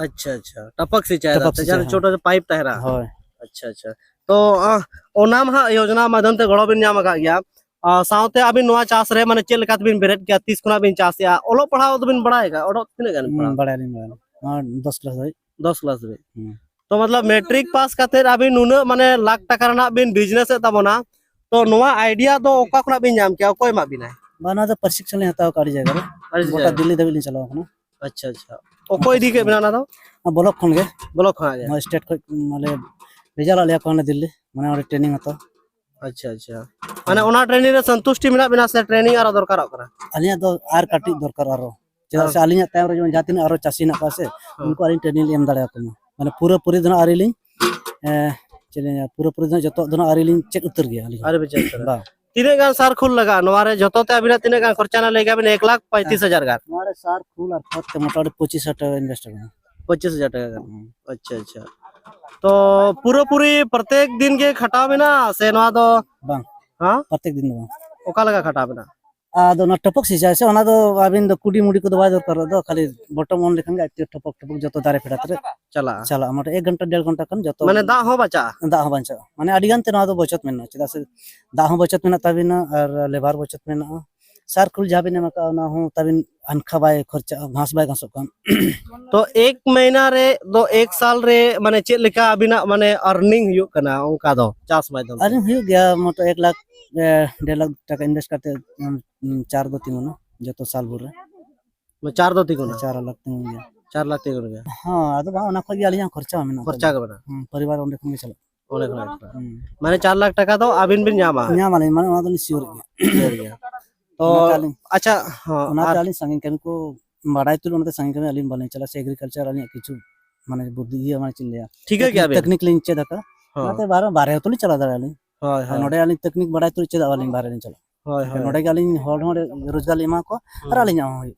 ᱟᱪᱪᱷᱟ, ᱟᱪᱪᱷᱟ, ᱴᱟᱯᱟᱠ ᱥᱤᱸᱪᱟᱭ ᱴᱟᱯᱟᱠ ᱫᱟᱜ ᱛᱮ, ᱥᱤᱸᱪᱟᱭ, ᱡᱟᱦᱟᱸ ᱦᱳᱭ᱾ ᱪᱷᱳᱴᱳ ᱥᱮ pipe ᱛᱟᱦᱮᱱᱟ᱾ ᱦᱳᱭ᱾ ᱟᱪᱪᱷᱟ, ᱟᱪᱪᱷᱟ᱾ ᱛᱚ, ᱟ, ᱚᱱᱟ ᱢᱟ ᱦᱟᱸᱜ ᱭᱳᱡᱽᱱᱟ ᱢᱟᱫᱽᱫᱷᱚᱢ ᱛᱮ ᱜᱚᱲᱚ ᱵᱤᱱ ᱧᱟᱢ ᱟᱠᱟᱫ ᱜᱮᱭᱟ᱾ ᱟ, ᱥᱟᱶᱛᱮ ᱟᱹᱵᱤᱱ ᱱᱚᱣᱟ ᱪᱟᱥ ᱨᱮ ᱢᱟᱱᱮ ᱪᱮᱫ ᱞᱮᱠᱟ ᱛᱮᱵᱤᱱ ᱵᱮᱨᱮᱫ ᱠᱮᱭᱟ? ᱛᱤᱥ ᱠᱷᱚᱱᱟᱜ ᱵᱤᱱ ᱪᱟᱥᱮᱜᱼᱟ? ᱚᱞᱚᱜ ᱯᱟᱲᱦᱟᱣ ᱫᱚᱵᱤᱱ ᱵᱟᱲᱟᱭ ᱟᱠᱟᱫᱼᱟ? ᱚᱞᱚᱜ ᱛᱤᱱᱟᱹᱜ ᱜᱟᱱ ᱵᱤᱱ ᱦᱩᱸ, ᱯᱟᱲᱦᱟᱣ? ᱵᱟᱲᱟᱭᱟᱞᱤᱧ, ᱵᱟᱲᱟᱭᱟᱞᱤᱧ᱾ ᱦᱚᱸ, ᱫᱚᱥ class ᱫᱷᱟᱹᱵᱤᱡ᱾ ᱫᱚᱥ class ᱫᱷᱟᱹᱵᱤᱡ᱾ ᱦᱩᱸ᱾ ᱛᱚ, ᱢᱚᱛᱞᱚᱵ, ᱢᱮᱴᱨᱤᱠ ᱯᱟᱥ ᱠᱟᱛᱮᱫ ᱟᱹᱵᱤᱱ ᱱᱩᱱᱟᱹᱜ ᱢᱟᱱᱮ ᱞᱟᱠᱷ ᱴᱟᱠᱟ ᱨᱮᱱᱟᱜ ᱵᱤᱱ business ᱮᱫ ᱛᱟᱵᱚᱱᱟ, ᱛᱚ, ᱱᱚᱣᱟ idea ᱫᱚ ᱚᱠᱟ ᱠᱷᱚᱱᱟᱜ ᱵᱤᱱ ᱧᱟᱢ ᱠᱮᱜᱼᱟ? ᱚᱠᱚᱭ ᱮᱢᱟᱜ ᱵᱤᱱᱟᱭ? ᱵᱟᱝ, ᱱᱚᱣᱟ ᱫᱚ ᱯᱨᱚᱥᱤᱠᱥᱚᱱ ᱞᱤᱧ ᱦᱟᱛᱟᱣ ᱟᱠᱟᱫᱼᱟ ᱟᱹᱰᱤ ᱡᱟᱭᱜᱟ ᱨᱮ᱾ ᱟᱹᱰᱤ ᱜᱚᱴᱟ ᱡᱟᱭᱜᱟ ᱨᱮ᱾ ᱫᱤᱞᱞᱤ ᱫᱷᱟᱹᱵᱤᱡ ᱞᱤᱧ ᱪᱟᱞᱟᱣ ᱟᱠᱟᱱᱟ᱾ ᱟᱪᱪᱷᱟ, ᱟᱪᱪᱷᱟ᱾ ᱚᱠᱚᱭ ᱤᱫᱤ ᱠᱮᱫ ᱵᱤᱱᱟ ᱚᱱᱟ ᱫᱚ? ᱟᱨ ᱵᱞᱚᱠ ᱠᱷᱚᱱ ᱜᱮ᱾ ᱵᱞᱚᱠ ᱠᱷᱚᱱᱟᱜ ᱜᱮ? ᱱᱚᱣᱟ state ᱠᱷᱚᱱ, ᱢᱟᱱᱮ, ᱵᱷᱮᱡᱟ ᱞᱮᱫ ᱞᱮᱭᱟ ᱠᱚ ᱦᱟᱱᱮ ᱫᱤᱞᱞᱤ, ᱢᱟᱱᱮ, ᱚᱸᱰᱮ training ᱦᱟᱛᱟᱣ᱾ ᱟᱪᱪᱷᱟ, ᱟᱪᱪᱷᱟ᱾ ᱢᱟᱱᱮ, ᱚᱱᱟ training ᱨᱮ ᱥᱚᱱᱛᱩᱥᱴᱤ ᱢᱮᱱᱟᱜ ᱵᱤᱱᱟ ᱥᱮ training ᱟᱨᱚ ᱫᱚᱨᱠᱟᱨᱚᱜ ᱠᱟᱱᱟ? ᱟᱹᱞᱤᱧᱟᱜ ᱫᱚ ᱟᱨ ᱠᱟᱹᱴᱤᱡ ᱫᱚᱨᱠᱟᱨ ᱟᱨᱚ᱾ ᱪᱮᱫᱟᱜ ᱦᱮᱸ᱾ ᱥᱮ ᱟᱹᱞᱤᱧᱟᱜ ᱛᱟᱭᱚᱢ ᱨᱮ ᱡᱮᱢᱚᱱ ᱡᱟᱦᱟᱸ ᱛᱤᱱᱟᱹᱜ ᱟᱨᱚ ᱪᱟᱹᱥᱤ ᱦᱮᱱᱟᱜ ᱠᱚᱣᱟ ᱥᱮ, ᱦᱮᱸ᱾ ᱩᱱᱠᱩ ᱟᱹᱞᱤᱧ training ᱞᱤᱧ ᱮᱢ ᱫᱟᱲᱮᱭᱟᱠᱚ ᱢᱟ᱾ ᱢᱟᱱᱮ, ᱯᱩᱨᱟᱹ ᱯᱩᱨᱤ ᱫᱚ ᱱᱟᱜ ᱟᱹᱣᱨᱤ ᱞᱤᱧ, ᱮᱸ, ᱪᱮᱫ ᱞᱤᱧ ᱞᱟᱹᱭᱟ, ᱯᱩᱨᱟᱹ ᱯᱩᱨᱤ ᱫᱚ ᱱᱟᱜ ᱡᱚᱛᱚ ᱫᱚ ᱱᱟᱜ ᱟᱹᱣᱨᱤ ᱞᱤᱧ ᱪᱮᱫ ᱩᱛᱟᱹᱨ ᱜᱮᱭᱟ ᱟᱹᱞᱤᱧ ᱦᱚᱸ᱾ ᱟᱹᱣᱨᱤ ᱵᱤᱱ ᱪᱮᱫ ᱩᱛᱟᱹᱨᱟ? ᱵᱟᱝ᱾ ᱛᱤᱱᱟᱹᱜ ᱜᱟᱱ ᱥᱟᱨ ᱠᱷᱳᱞ ᱞᱟᱜᱟᱜᱼᱟ ᱱᱚᱣᱟ ᱨᱮ? ᱡᱚᱛᱚ ᱛᱮ ᱟᱵᱤᱱᱟᱜ ᱛᱤᱱᱟᱹᱜ ᱜᱟᱱ ᱠᱷᱚᱨᱪᱟ ᱱᱟ ᱞᱟᱹᱭ ᱠᱟᱜ ᱵᱤᱱ? ᱮᱠ ᱞᱟᱠᱷ ᱯᱚᱸᱭᱛᱨᱤᱥ ᱦᱟᱡᱟᱨ ᱜᱟᱱ᱾ ᱱᱚᱣᱟ ᱨᱮ ᱥᱟᱨ ᱠᱷᱳᱞ ᱟᱨ ᱠᱷᱚᱛ ᱛᱮ ᱢᱚᱴᱟᱢᱩᱴᱤ ᱯᱚᱸᱪᱤᱥ ᱦᱟᱡᱟᱨ ᱴᱟᱠᱟ ᱤᱱᱵᱷᱮᱥᱴ ᱟᱠᱟᱱᱟ᱾ ᱯᱚᱸᱪᱤᱥ ᱦᱟᱡᱟᱨ ᱴᱟᱠᱟ ᱜᱟᱱ᱾ ᱦᱩᱸ᱾ ᱟᱪᱪᱷᱟ, ᱟᱪᱪᱷᱟ᱾ ᱛᱚ ᱯᱩᱨᱟᱹᱯᱩᱨᱤ ᱯᱨᱚᱛᱮᱠ ᱫᱤᱱ ᱜᱮ ᱠᱷᱟᱴᱟᱣ ᱢᱮᱱᱟᱜᱼᱟ ᱥᱮ ᱱᱚᱣᱟ ᱫᱚ? ᱵᱟᱝ᱾ ᱦᱮᱸ? ᱯᱨᱚᱛᱮᱠ ᱫᱤᱱ ᱫᱚ ᱵᱟᱝ᱾ ᱚᱠᱟ ᱞᱮᱠᱟ ᱠᱷᱟᱴᱟᱣ ᱢᱮᱱᱟᱜᱼᱟ? ᱟᱫᱚ ᱚᱱᱟ ᱴᱚᱯᱚᱠ ᱥᱤᱡᱟᱭ ᱥᱮ, ᱚᱱᱟ ᱫᱚ ᱟᱹᱵᱤᱱ ᱫᱚ ᱠᱩᱰᱤ ᱢᱩᱰᱤ ᱠᱚᱫᱚ ᱵᱟᱭ ᱫᱚᱨᱠᱟᱨᱚᱜ ᱫᱚ, ᱠᱷᱟᱹᱞᱤ ᱵᱚᱴᱚᱢ ᱚᱱ ᱞᱮᱠᱷᱟᱱ ᱜᱮ ᱟᱡ ᱛᱮ ᱴᱚᱯᱚᱠ ᱴᱚᱯᱚᱠ ᱡᱚᱛᱚ ᱫᱟᱨᱮ ᱯᱷᱮᱰᱟᱛ ᱨᱮ ᱪᱟᱞᱟᱜᱼᱟ᱾ ᱪᱟᱞᱟᱜᱼᱟ, ᱢᱚᱴᱮ ᱮᱠ ᱜᱷᱚᱱᱴᱟ ᱰᱮᱲ ᱜᱷᱚᱱᱴᱟ ᱠᱷᱟᱱ ᱡᱚᱛᱚ ᱢᱟᱱᱮ ᱫᱟᱜ ᱦᱚᱸ ᱵᱟᱸᱪᱟᱜᱼᱟ? ᱫᱟᱜ ᱦᱚᱸ ᱵᱟᱧᱪᱟᱜᱼᱟ, ᱢᱟᱱᱮ ᱟᱹᱰᱤ ᱜᱟᱱ ᱛᱮ ᱱᱚᱣᱟ ᱫᱚ ᱵᱚᱪᱚᱛ ᱢᱮᱱᱟᱜᱼᱟ, ᱪᱮᱫᱟᱜ ᱥᱮ ᱫᱟᱜ ᱦᱚᱸ ᱵᱚᱪᱚᱛ ᱢᱮᱱᱟᱜ ᱛᱟᱵᱤᱱᱟ ᱟᱨ ᱞᱮᱵᱟᱨ ᱵᱚᱪᱚᱛ ᱢᱮᱱᱟᱜᱼᱟ᱾ ᱥᱟᱨ ᱠᱷᱳᱞ ᱡᱟᱦᱟᱸ ᱵᱤᱱ ᱮᱢ ᱟᱠᱟᱫᱼᱟ, ᱚᱱᱟ ᱦᱚᱸ ᱛᱟᱵᱤᱱ ᱦᱟᱱᱠᱷᱟ ᱵᱟᱭ ᱠᱷᱚᱨᱪᱟᱜᱼᱟ, ᱜᱷᱟᱥ ᱵᱟᱭ ᱜᱷᱟᱥᱚᱜ ᱠᱟᱱ᱾ ᱛᱚ ᱮᱠ ᱢᱟᱹᱦᱱᱟᱹ ᱨᱮ ᱫᱚ, ᱮᱠ ᱥᱟᱞ ᱨᱮ ᱢᱟᱱᱮ ᱪᱮᱫ ᱞᱮᱠᱟ ᱟᱵᱤᱱᱟᱜ ᱢᱟᱱᱮ ᱟᱨᱱᱤᱝ ᱦᱩᱭᱩᱜ ᱠᱟᱱᱟ ᱚᱱᱠᱟ ᱫᱚ ᱪᱟᱥ ᱢᱟᱫᱽᱫᱷᱚᱢ ᱛᱮ? ᱟᱨᱱᱤᱝ ᱦᱩᱭᱩᱜ ᱜᱮᱭᱟ ᱢᱚᱴᱟ ᱮᱠ ᱞᱟᱠᱷ, ᱮ, ᱰᱮᱲ ᱞᱟᱠᱷ ᱴᱟᱠᱟ ᱤᱱᱵᱷᱮᱥᱴ ᱠᱟᱛᱮ, ᱩᱢ, ᱩᱢ, ᱪᱟᱨ ᱫᱚ ᱛᱤᱸᱜᱩᱱᱟ ᱡᱚᱛᱚ ᱥᱟᱞ ᱵᱷᱳᱨ ᱨᱮ᱾ ᱪᱟᱨ ᱫᱚ ᱛᱤᱸᱜᱩᱱᱟ? ᱪᱟᱨ ᱞᱟᱠᱷ ᱛᱤᱸᱜᱩᱱ ᱜᱮᱭᱟ᱾ ᱪᱟᱨ ᱞᱟᱠᱷ ᱛᱤᱸᱜᱩᱱ ᱜᱮᱭᱟ᱾ ᱦᱮᱸ, ᱟᱫᱚ ᱵᱟᱝ, ᱚᱱᱟ ᱠᱷᱚᱡ ᱜᱮ ᱟᱹᱞᱤᱧᱟᱜ ᱠᱷᱚᱨᱪᱟ ᱦᱚᱸ ᱢᱮᱱᱟᱜ ᱠᱷᱚᱨᱪᱟ ᱛᱟᱹᱞᱤᱧᱟ᱾ ᱜᱮ ᱢᱮᱱᱟᱜᱼᱟ᱾ ᱦᱩᱸ, ᱯᱚᱨᱤᱵᱟᱨ ᱚᱸᱰᱮ ᱠᱷᱚᱱ ᱜᱮ ᱪᱟᱞᱟᱜ᱾ ᱚᱸᱰᱮ ᱠᱷᱚᱱ ᱜᱮ ᱪᱟᱞᱟᱜ᱾ ᱦᱩᱸ᱾ ᱢᱟᱱᱮ ᱪᱟᱨ ᱞᱟᱠᱷ ᱴᱟᱠᱟ ᱫᱚ ᱟᱹᱵᱤᱱ ᱵᱤᱱ ᱧᱟᱢᱟ? ᱧᱟᱢ ᱟᱹᱞᱤᱧ, ᱢᱟᱱᱮ ᱚᱱᱟ ᱫᱚᱞᱤᱧ sure ᱜᱮᱭᱟ᱾ Sure ᱜᱮᱭᱟ᱾ ᱛᱚ, ᱚᱱᱟᱛᱮ ᱟᱹᱞᱤᱧ, ᱟᱪᱪᱷᱟ, ᱦᱚᱸ, ᱚᱱᱟᱛᱮ ᱟᱨ ᱟᱹᱞᱤᱧ ᱥᱟᱺᱜᱤᱧ ᱠᱟᱹᱢᱤ ᱠᱚ ᱵᱟᱰᱟᱭ ᱛᱩᱞᱩᱡ ᱚᱱᱟᱛᱮ ᱥᱟᱺᱜᱤᱧ ᱠᱟᱹᱢᱤ ᱟᱹᱞᱤᱧ ᱵᱟᱹᱞᱤᱧ ᱪᱟᱞᱟᱜᱼᱟ, ᱥᱮ ᱮᱜᱽᱨᱤᱠᱟᱞᱪᱟᱨ ᱟᱹᱞᱤᱧᱟᱜ ᱠᱤᱪᱷᱩ ᱢᱟᱱᱮ ᱵᱩᱫᱽᱫᱷᱤ ᱤᱭᱟᱹ ᱢᱟᱱᱮ ᱪᱮᱫ ᱤᱧ ᱞᱟᱹᱭᱟ, ᱴᱷᱤᱠᱟᱹ ᱠᱮᱜᱼᱟ ᱵᱤᱱ? ᱴᱮᱠᱱᱤᱠ ᱞᱤᱧ ᱪᱮᱫ ᱟᱠᱟᱫᱼᱟ᱾ ᱦᱚᱸ᱾ ᱚᱱᱟᱛᱮ ᱵᱟᱨᱦᱮ, ᱵᱟᱨᱦᱮ ᱦᱚᱸᱛᱚ ᱞᱤᱧ ᱪᱟᱞᱟᱣ ᱫᱟᱲᱮᱭᱟᱜᱼᱟ ᱞᱤᱧ᱾ ᱦᱳᱭ, ᱟᱨ ᱦᱳᱭ᱾ ᱱᱚᱰᱮ ᱟᱹᱞᱤᱧ ᱴᱮᱠᱱᱤᱠ ᱵᱟᱲᱟᱭ ᱛᱩᱞᱩᱡ ᱪᱮᱫᱟᱜ ᱵᱟᱹᱞᱤᱧ ᱵᱟᱨᱦᱮ ᱞᱤᱧ ᱪᱟᱞᱟᱜᱼᱟ? ᱦᱳᱭ, ᱦᱳᱭ᱾ ᱱᱚᱰᱮ ᱜᱮ ᱟᱹᱞᱤᱧ ᱦᱚᱲ ᱦᱚᱸ ᱨᱳᱡᱽᱜᱟᱨ ᱞᱤᱧ ᱮᱢᱟ ᱠᱚᱣᱟ ᱟᱨ ᱦᱩᱸ᱾ ᱟᱹᱞᱤᱧᱟᱜ ᱦᱚᱸ ᱦᱩᱭᱩᱜ᱾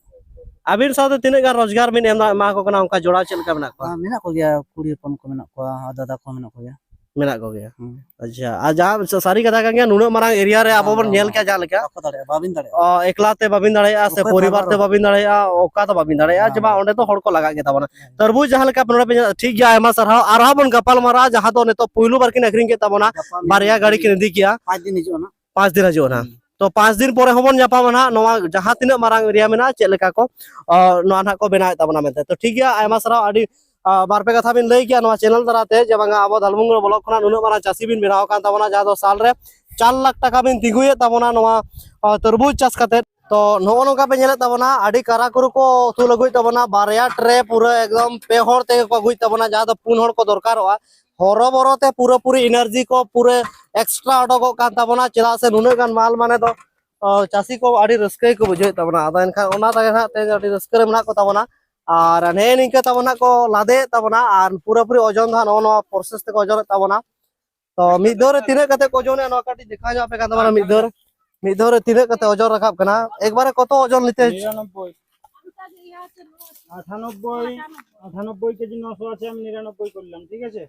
ᱟᱹᱵᱤᱱ ᱥᱟᱶᱛᱮ ᱛᱤᱱᱟᱹᱜ ᱜᱟᱱ ᱨᱳᱡᱽᱜᱟᱨ ᱵᱤᱱ ᱮᱢ ᱫᱟ-, ᱮᱢᱟ ᱠᱚ ᱠᱟᱱᱟ, ᱚᱱᱠᱟ ᱡᱚᱲᱟᱣ ᱪᱮᱫ ᱞᱮᱠᱟ ᱢᱮᱱᱟᱜ ᱠᱚᱣᱟ? ᱟᱨ ᱢᱮᱱᱟᱜ ᱠᱚᱜᱮᱭᱟ, ᱠᱩᱲᱤ ᱦᱚᱯᱚᱱ ᱠᱚ ᱢᱮᱱᱟᱜ ᱠᱚᱣᱟ ᱟᱨ ᱫᱟᱫᱟ ᱠᱚ ᱢᱮᱱᱟᱜ ᱠᱚᱜᱮᱭᱟ᱾ ᱢᱮᱱᱟᱜ ᱠᱚᱜᱮᱭᱟ᱾ ᱦᱩᱸ᱾ ᱟᱪᱪᱷᱟ, ᱟᱨ ᱡᱟᱦᱟᱸ ᱥᱟ-, ᱥᱟᱹᱨᱤ ᱠᱟᱛᱷᱟ ᱠᱟᱱ ᱜᱮᱭᱟ, ᱱᱩᱱᱟᱹᱜ ᱢᱟᱨᱟᱝ area ᱨᱮ ᱟᱵᱚ ᱵᱚᱱ ᱵᱟᱝ, ᱧᱮᱞ ᱵᱟᱝ᱾ ᱠᱮᱜᱼᱟ ᱡᱟᱦᱟᱸ ᱞᱮᱠᱟ, ᱵᱟᱠᱚ ᱫᱟᱲᱮᱭᱟᱜᱼᱟ, ᱵᱟᱵᱤᱱ ᱫᱟᱲᱮᱭᱟᱜᱼᱟ᱾ ᱚ, ᱮᱠᱞᱟ ᱛᱮ ᱵᱟᱵᱤᱱ ᱫᱟᱲᱮᱭᱟᱜᱼᱟ ᱥᱮ ᱚᱠᱚᱭ ᱯᱚᱨᱤᱵᱟᱨ ᱯᱟᱨᱵᱟᱨ ᱛᱮ ᱵᱟᱵᱤᱱ ᱫᱟᱲᱮᱭᱟᱜᱼᱟ, ᱚᱠᱟ ᱫᱚ ᱵᱟᱵᱤᱱ ᱫᱟᱲᱮᱭᱟᱜᱼᱟ, ᱵᱟᱝ, ᱡᱮ ᱵᱟᱝ, ᱵᱟᱝ᱾ ᱚᱸᱰᱮ ᱫᱚ ᱦᱚᱲ ᱠᱚ ᱞᱟᱜᱟᱜ ᱜᱮ ᱛᱟᱵᱚᱱᱟ᱾ ᱦᱩᱸ᱾ ᱛᱚᱨᱵᱩᱡᱽ ᱡᱟᱦᱟᱸ ᱞᱮᱠᱟ ᱱᱚᱰᱮ ᱯᱮ ᱧᱮᱞ, ᱴᱷᱤᱠ ᱜᱮᱭᱟ, ᱟᱭᱢᱟ ᱥᱟᱨᱦᱟᱣ᱾ ᱟᱨᱦᱚᱸ ᱵᱚᱱ ᱜᱟᱯᱟᱞ ᱢᱟᱨᱟᱣᱟ, ᱡᱟᱦᱟᱸ ᱫᱚ ᱱᱤᱛᱚᱜ ᱯᱩᱭᱞᱩ ᱵᱟᱨ ᱠᱤᱱ ᱟᱹᱠᱷᱨᱤᱧ ᱠᱮᱫ ᱛᱟᱵᱚᱱᱟ, ᱜᱟᱯᱟᱞ ᱵᱟᱨᱭᱟ ᱢᱟᱨᱟᱣ ᱜᱟᱹᱰᱤ ᱠᱤᱱ ᱤᱫᱤ ᱠᱮᱜᱼᱟ᱾ ᱯᱟᱸᱪ ᱫᱤᱱ ᱦᱤᱡᱩᱜᱼᱟ ᱱᱟᱜ᱾ ᱯᱟᱸᱪ ᱫᱤᱱ ᱦᱤᱡᱩᱜ ᱠᱟᱱᱟ᱾ ᱦᱩᱸ᱾ ᱛᱚ ᱯᱟᱸᱪ ᱫᱤᱱ ᱯᱚᱨᱮ ᱦᱚᱸᱵᱚᱱ ᱧᱟᱯᱟᱢᱟ ᱱᱟᱦᱟᱜ, ᱱᱚᱣᱟ ᱡᱟᱦᱟᱸ ᱛᱤᱱᱟᱹᱜ ᱢᱟᱨᱟᱝ area ᱢᱮᱱᱟᱜᱼᱟ, ᱪᱮᱫ ᱞᱮᱠᱟ ᱠᱚ, ᱟ, ᱱᱚᱣᱟ ᱱᱟᱦᱟᱜ ᱠᱚ ᱵᱮᱱᱟᱣᱮᱫ ᱛᱟᱵᱚᱱᱟ ᱢᱮᱱᱛᱮ᱾ ᱛᱚ ᱴᱷᱤᱠ ᱜᱮᱭᱟ, ᱟᱭᱢᱟ ᱥᱟᱨᱦᱟᱣ, ᱟᱹᱰᱤ, ᱟ, ᱵᱟᱨ ᱯᱮ ᱠᱟᱛᱷᱟ ᱵᱤᱱ ᱞᱟᱹᱭ ᱠᱮᱜᱼᱟ ᱱᱚᱣᱟ channel ᱫᱟᱨᱟᱭ ᱛᱮ, ᱡᱮ ᱵᱟᱝᱟ ᱟᱵᱚ ᱫᱷᱟᱞᱢᱩᱝᱜᱩᱲ block ᱠᱷᱚᱱᱟᱜ ᱱᱩᱱᱟᱹᱜ ᱢᱟᱨᱟᱝ ᱪᱟᱹᱥᱤ ᱵᱤᱱ ᱵᱮᱱᱟᱣ ᱟᱠᱟᱱ ᱛᱟᱵᱚᱱᱟ, ᱡᱟᱦᱟᱸ ᱫᱚ ᱥᱟᱞ ᱨᱮ ᱪᱟᱨ ᱞᱟᱠᱷ ᱴᱟᱠᱟ ᱵᱤᱱ ᱛᱤᱸᱜᱩᱭᱮᱫ ᱛᱟᱵᱚᱱᱟ ᱱᱚᱣᱟ, ᱟ, ᱛᱚᱨᱵᱩᱡᱽ ᱪᱟᱥ ᱠᱟᱛᱮ᱾ ᱛᱚ ᱱᱚᱜᱼᱚ ᱱᱚᱝᱠᱟ ᱯᱮ ᱧᱮᱞᱮᱫ ᱛᱟᱵᱚᱱᱟ, ᱟᱹᱰᱤ ᱠᱟᱨᱟ ᱠᱩᱨᱩ ᱠᱚ ᱛᱩᱞ ᱟᱹᱜᱩᱭᱮᱫ ᱛᱟᱵᱚᱱᱟ, ᱵᱟᱨᱭᱟ tray ᱯᱩᱨᱟᱹ ᱮᱠᱫᱚᱢ ᱯᱮ ᱦᱚᱲ ᱛᱮᱜᱮ ᱠᱚ ᱟᱹᱜᱩᱭᱮᱫ ᱛᱟᱵᱚᱱᱟ, ᱡᱟᱦᱟᱸ ᱫᱚ ᱯᱩᱱ ᱦᱚᱲ ᱠᱚ ᱫᱚᱨᱠᱟᱨᱚᱜᱼᱟ᱾ ᱦᱚᱨᱚᱵᱚᱨᱚ ᱛᱮ ᱯᱩᱨᱟᱹᱯᱩᱨᱤ energy ᱠᱚ ᱯᱩᱨᱟᱹ extra ᱚᱰᱚᱠᱚᱜ ᱠᱟᱱ ᱛᱟᱵᱚᱱᱟ, ᱪᱮᱫᱟᱜ ᱥᱮ ᱱᱩᱱᱟᱹᱜ ᱜᱟᱱ ᱢᱟᱞ ᱢᱟᱱᱮ ᱫᱚ, ᱚ, ᱪᱟᱹᱥᱤ ᱠᱚ ᱟᱹᱰᱤ ᱨᱟᱹᱥᱠᱟᱹ ᱜᱮᱠᱚ ᱵᱩᱡᱷᱟᱹᱣᱮᱫ ᱛᱟᱵᱚᱱᱟ᱾ ᱟᱫᱚ ᱮᱱᱠᱷᱟᱱ ᱚᱱᱟ ᱛᱮᱜᱮ ᱱᱟᱦᱟᱜ ᱛᱮᱦᱮᱧ ᱟᱹᱰᱤ ᱨᱟᱹᱥᱠᱟᱹ ᱨᱮ ᱢᱮᱱᱟᱜ ᱠᱚ ᱛᱟᱵᱚᱱᱟ᱾ ᱟᱨ ᱱᱮᱜᱼᱮ ᱱᱤᱝᱠᱟᱹ ᱛᱟᱵᱚᱱ ᱱᱟᱦᱟᱜ ᱠᱚ ᱞᱟᱫᱮᱭᱮᱫ ᱛᱟᱵᱚᱱᱟ, ᱟᱨ ᱯᱩᱨᱟᱹᱯᱩᱨᱤ ᱳᱡᱚᱱ ᱫᱚ ᱦᱟᱸᱜ ᱱᱚᱜᱼᱚ ᱱᱚᱣᱟ process ᱛᱮᱠᱚ ᱳᱡᱚᱱᱮᱫ ᱛᱟᱵᱚᱱᱟ᱾ ᱛᱚ ᱢᱤᱫ ᱫᱷᱟᱣ ᱨᱮ ᱛᱤᱱᱟᱹᱜ ᱠᱟᱛᱮ ᱠᱚ ᱳᱡᱚᱱᱮᱜᱼᱟ, ᱱᱚᱣᱟ ᱠᱟᱹᱴᱤᱡ ᱫᱮᱠᱷᱟᱣ ᱧᱚᱜ ᱟᱯᱮ ᱠᱟᱱ ᱛᱟᱵᱚᱱᱟ᱾ ᱢᱤᱫ ᱫᱷᱟᱣ ᱨᱮ, ᱢᱤᱫ ᱫᱷᱟᱣ ᱨᱮ ᱛᱤᱱᱟᱹᱜ ᱠᱟᱛᱮ ᱳᱡᱚᱱ ᱨᱟᱠᱟᱵ ᱠᱟᱱᱟ? ᱮᱠᱵᱟᱨᱮ ᱠᱚᱛᱚ ᱳᱡᱚᱱ ᱱᱤᱛᱮ? ᱱᱤᱨᱟᱱᱚᱵᱵᱳᱭ, ᱟᱴᱷᱟᱱᱚᱵᱵᱳᱭ, ᱟᱴᱷᱟᱱᱚᱵᱵᱳᱭ ᱠᱮᱡᱤ ᱱᱚᱥᱚ আছে, আমি নিরানব্বই করলাম, ঠিক আছে?